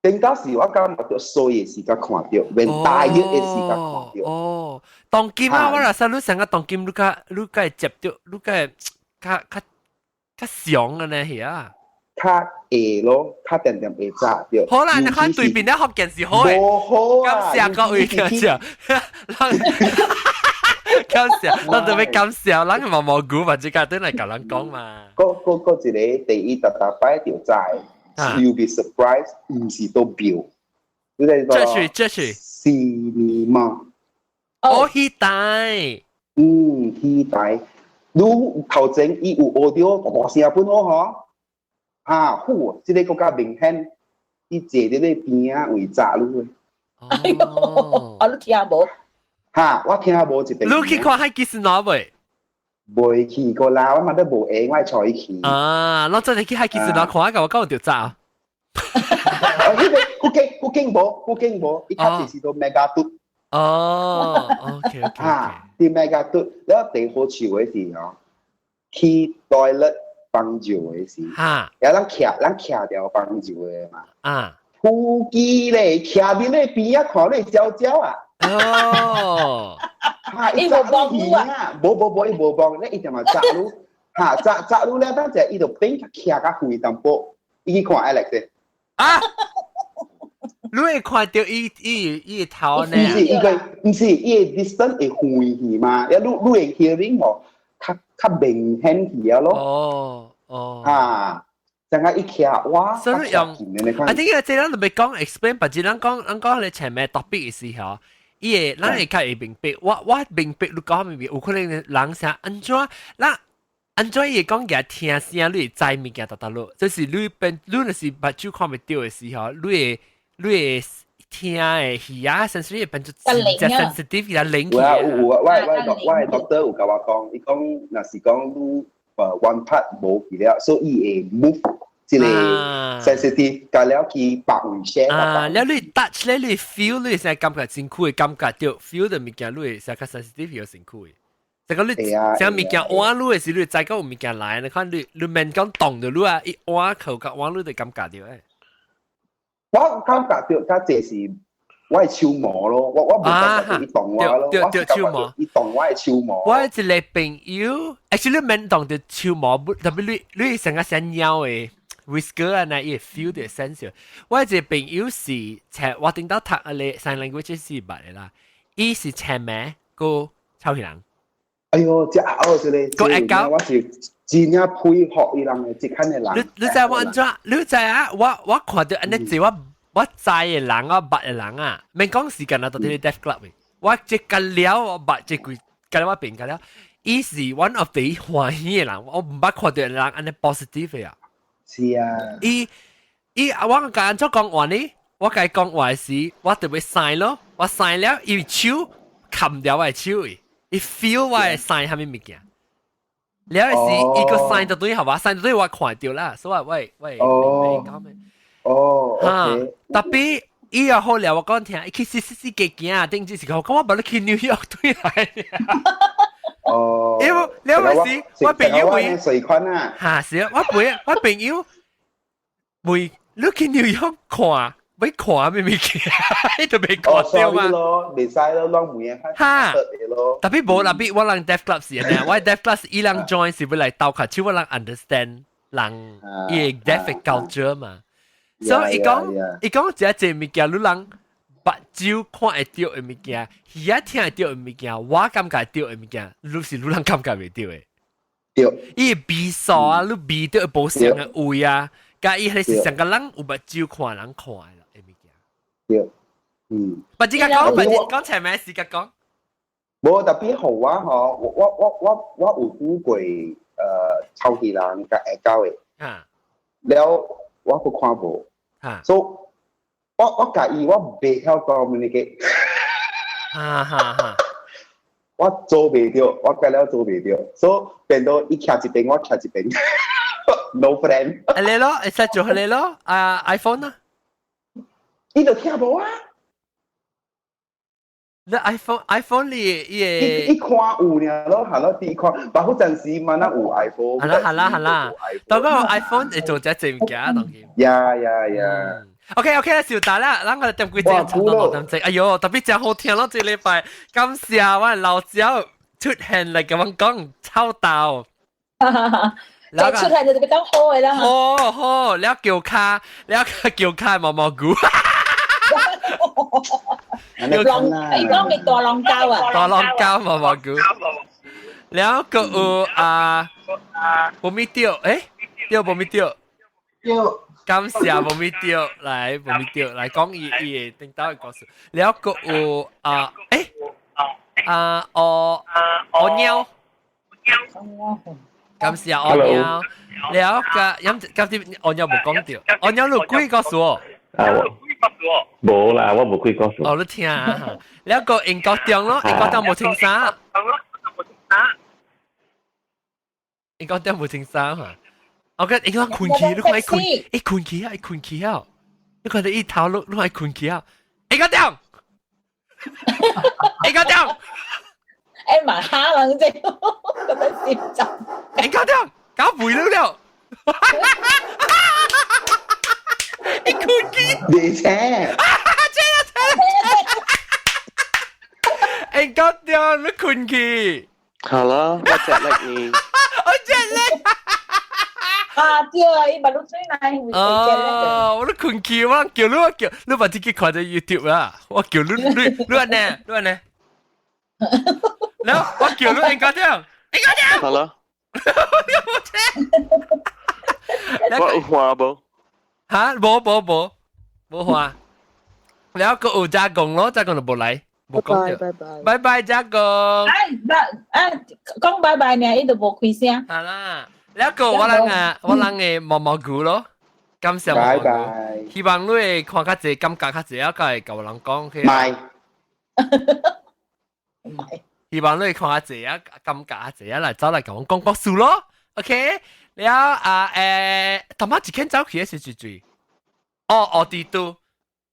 頂刀是我感覺著衰的時間看著，連大熱的時間看著。哦，當今啊，我若說你成個當今，你較你較會接著，你較會較較較常的呢，係啊。較會咯，較定定會炸著。好啦，你看對面咧福建是好的，無好啊！感謝各位聽眾，感謝，咱特別感謝，咱毛毛菇嘛，這個等來共人講嘛。個個個一個第一逐逐擺就知，you be surprised，毋是都廟。你知這是這是 cinema。哦，戲台。嗯，戲台。你頭前伊有 audio 大聲本好吼，啊，好，這個閣較明顯，伊坐佇咧邊仔位炸你。哎喲，我都聽無。嚇，我聽無一遍。你去看海基斯諾未？未去過啦，我嘛都無閒，我會帶伊去。啊，我真係去海基斯諾看下，我講著早。哦，彼個古景古景無，古景無，伊較濟是到 mega 嘟。哦，OK OK。啊，佇 mega 嘟，了第好笑的是哦，去 toilet 幫助的時，啊，咱徛條幫助的嘛。飛機咧，徛佇咧邊仔看你焦焦啊！哦，哈，伊無幫你啊，無無無，伊無幫，你一定嘛扎你，哈，扎扎你咧，等陣伊就變徛較遠淡薄，伊去看 Alex。啊！你會看著伊伊伊頭呢？毋是，伊個毋是伊個 distance 會遠去嘛？啊，你會 hearing 無較較明顯去啊咯。哦哦。啊！陣間一徛哇，所以用，啊，點解這咱就欲講 explain，別只咱講咱講你前面 topic 的時候，伊會咱會較會明白。我明白你講明白，有可能人啥按怎，咱按怎伊會講起聽聲，你會知物件沓沓落，就是你變你若是目睭看袂著的時候，你會聽的耳啊，甚至會變做真正 sensitive 啊，靈有啊有有啊，我 doctor 有共我講，伊講若是講你one part 無去了，所以伊會 move 這個 sensitive，甲了去別位寫。啊，了你 touch 咧，你 feel 你成感覺身軀的感覺著，feel 的物件你會成較 sensitive 有身軀的。這個你像物件換你的時，你知講有物件來，你看你你免講動著你啊，一換口甲換你就感覺著誒。我感覺著較濟是我的手毛咯，我無感覺著伊動我咯，對對手毛，伊動我的手毛。我一個朋友，actually 免動著手毛，特別你你成個像貓的 whisker 啊，那伊會 feel 著 sense。我一個朋友是，我頂到讀個 sign language 是捌的啦，伊是青盲閣臭耳人。哎喲，這後這個，閣會教我是真正佩服伊人的這款的人。你知我按怎？你知啊？我看著按呢濟我我知的人，我捌的人啊，免講時間啊，到佇 deaf club 的。我這個了，我捌這幾，甲我變個了。伊是 one of the 歡喜的人，我毋捌看著人按呢 positive 的啊。是啊。伊伊我共按怎講話呢？我共伊講話時，我就欲 sign 咯。我 sign 了，伊手冚掉我的手的，伊 feel 我的 sign 啥物物件。了是伊個 sign 就對係嘛？sign 就對我看著啦，所以我我明白講咩？哦，哈，特別伊又好了，我講聽，伊其實是是幾驚啊，頂只是講，我無你去 New York 對來。哦，因為了時我朋友會隨款啊，哈是啊，我朋我朋友會你去 New York 看，欲看咩物件，伊就袂看著嘛。咯，袂使咯，攏每樣哈，咯。特別無特別我人 deaf club 是按呢，我 deaf club 伊人 join 是欲來鬥跤手，我人 understand 人伊 deaf culture 嘛。所以伊講伊講這這物件，你人目睭看會著的物件，耳仔聽會著的物件，我感覺著的物件，你是你人感覺袂著的。對。伊味素啊，你味著會無相的味啊，佮伊彼是上個人有目睭看人看的物件。對。嗯。不只講，不只講前面時間講。無特別好啊！嗬，我有拄過臭耳人佮會狗的。啊。了，我閣看無。啊。所以我共伊我袂曉 communicate。哈哈哈。我做袂著，我計了做袂著，所以變到伊徛一邊，我徛一邊。No friend。嚟咯，會使做嚟咯，啊 iPhone 啊。伊就聽無啊。你 iPhone 裡伊伊看有爾咯，係咯，伊看，但好陣時嘛，那有 iPhone。係啦係啦係啦，當個 iPhone 會做這濟物件當然。 Yeah yeah yeah！ OK OK 啦，小達啦，咱個點幾鐘差不多點鐘。哎喲，特別真好聽咯，這禮拜感謝我老焦出現來共阮講臭豆。再出現就特別講好的啦。好好，了叫卡，了叫卡毛毛菇。龍，伊講咪大龍膠啊！大龍膠毛毛菇。了閣有啊，無咪掉，欸，對無咪掉。對。感謝無咪掉，來無咪掉，來講伊伊的頂頭的故事。了閣有啊，欸，啊，哦，哦貓。感謝哦貓。了個，飲今次哦貓無講著，哦貓你有幾個故事？啊，我。無啦，我無鬼故事。哦，你聽啊，了個英國中咯，英國中無穿衫。英國中無穿衫嚇。我覺得英國困去，你看伊困，伊困去啊，伊困去啊。你看到伊頭攏攏愛困去啊。英國中，英國中。誒嘛嚇人啫，覺得笑就。英國中，搞肥了了。伊困去。你請。英國中，你困去。好啦，我隻叻你。我隻叻。啊對啊，伊嘛攏水奶會哦，我都困去，我叫你，我叫你把自己看在 YouTube 啊，我叫你你你按呢，你按呢。然後我叫你應該這樣，應該這樣。好啦。我有看無？嚇，無無無無看。然後閣有加工咯，加工就無來。無講拜拜。拜拜，加工。哎，啊，講拜拜呢，伊都無開聲。好啦。了個我人啊，我人嘅毛毛菇咯，感謝毛毛菇。希望你會看較濟，感覺較濟啊，會共人講。唔係。唔係。希望你會看較濟啊，感覺較濟啊，來走來共我講故事咯。OK，了啊誒，頭仔一間走去的是最最。哦哦，地都。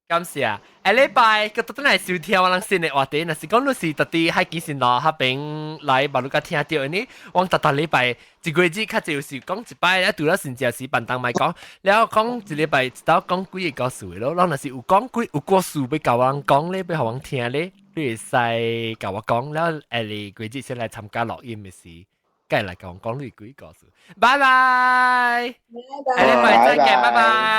感謝。下禮拜閣倒轉來收聽我人新的話題，若是講你是特佇海基線路彼邊來，無你閣聽著呢，我逐逐禮拜一個月較濟有時講一擺，啊除了先正時辦當莫講，了講一禮拜一道講幾个故事的咯。咱若是有講幾有故事欲共我人講咧，欲予阮聽咧，你會使共我講，了下個月先來參加錄音的時，閣來共我講你幾个故事。拜拜，下禮拜再見，拜拜。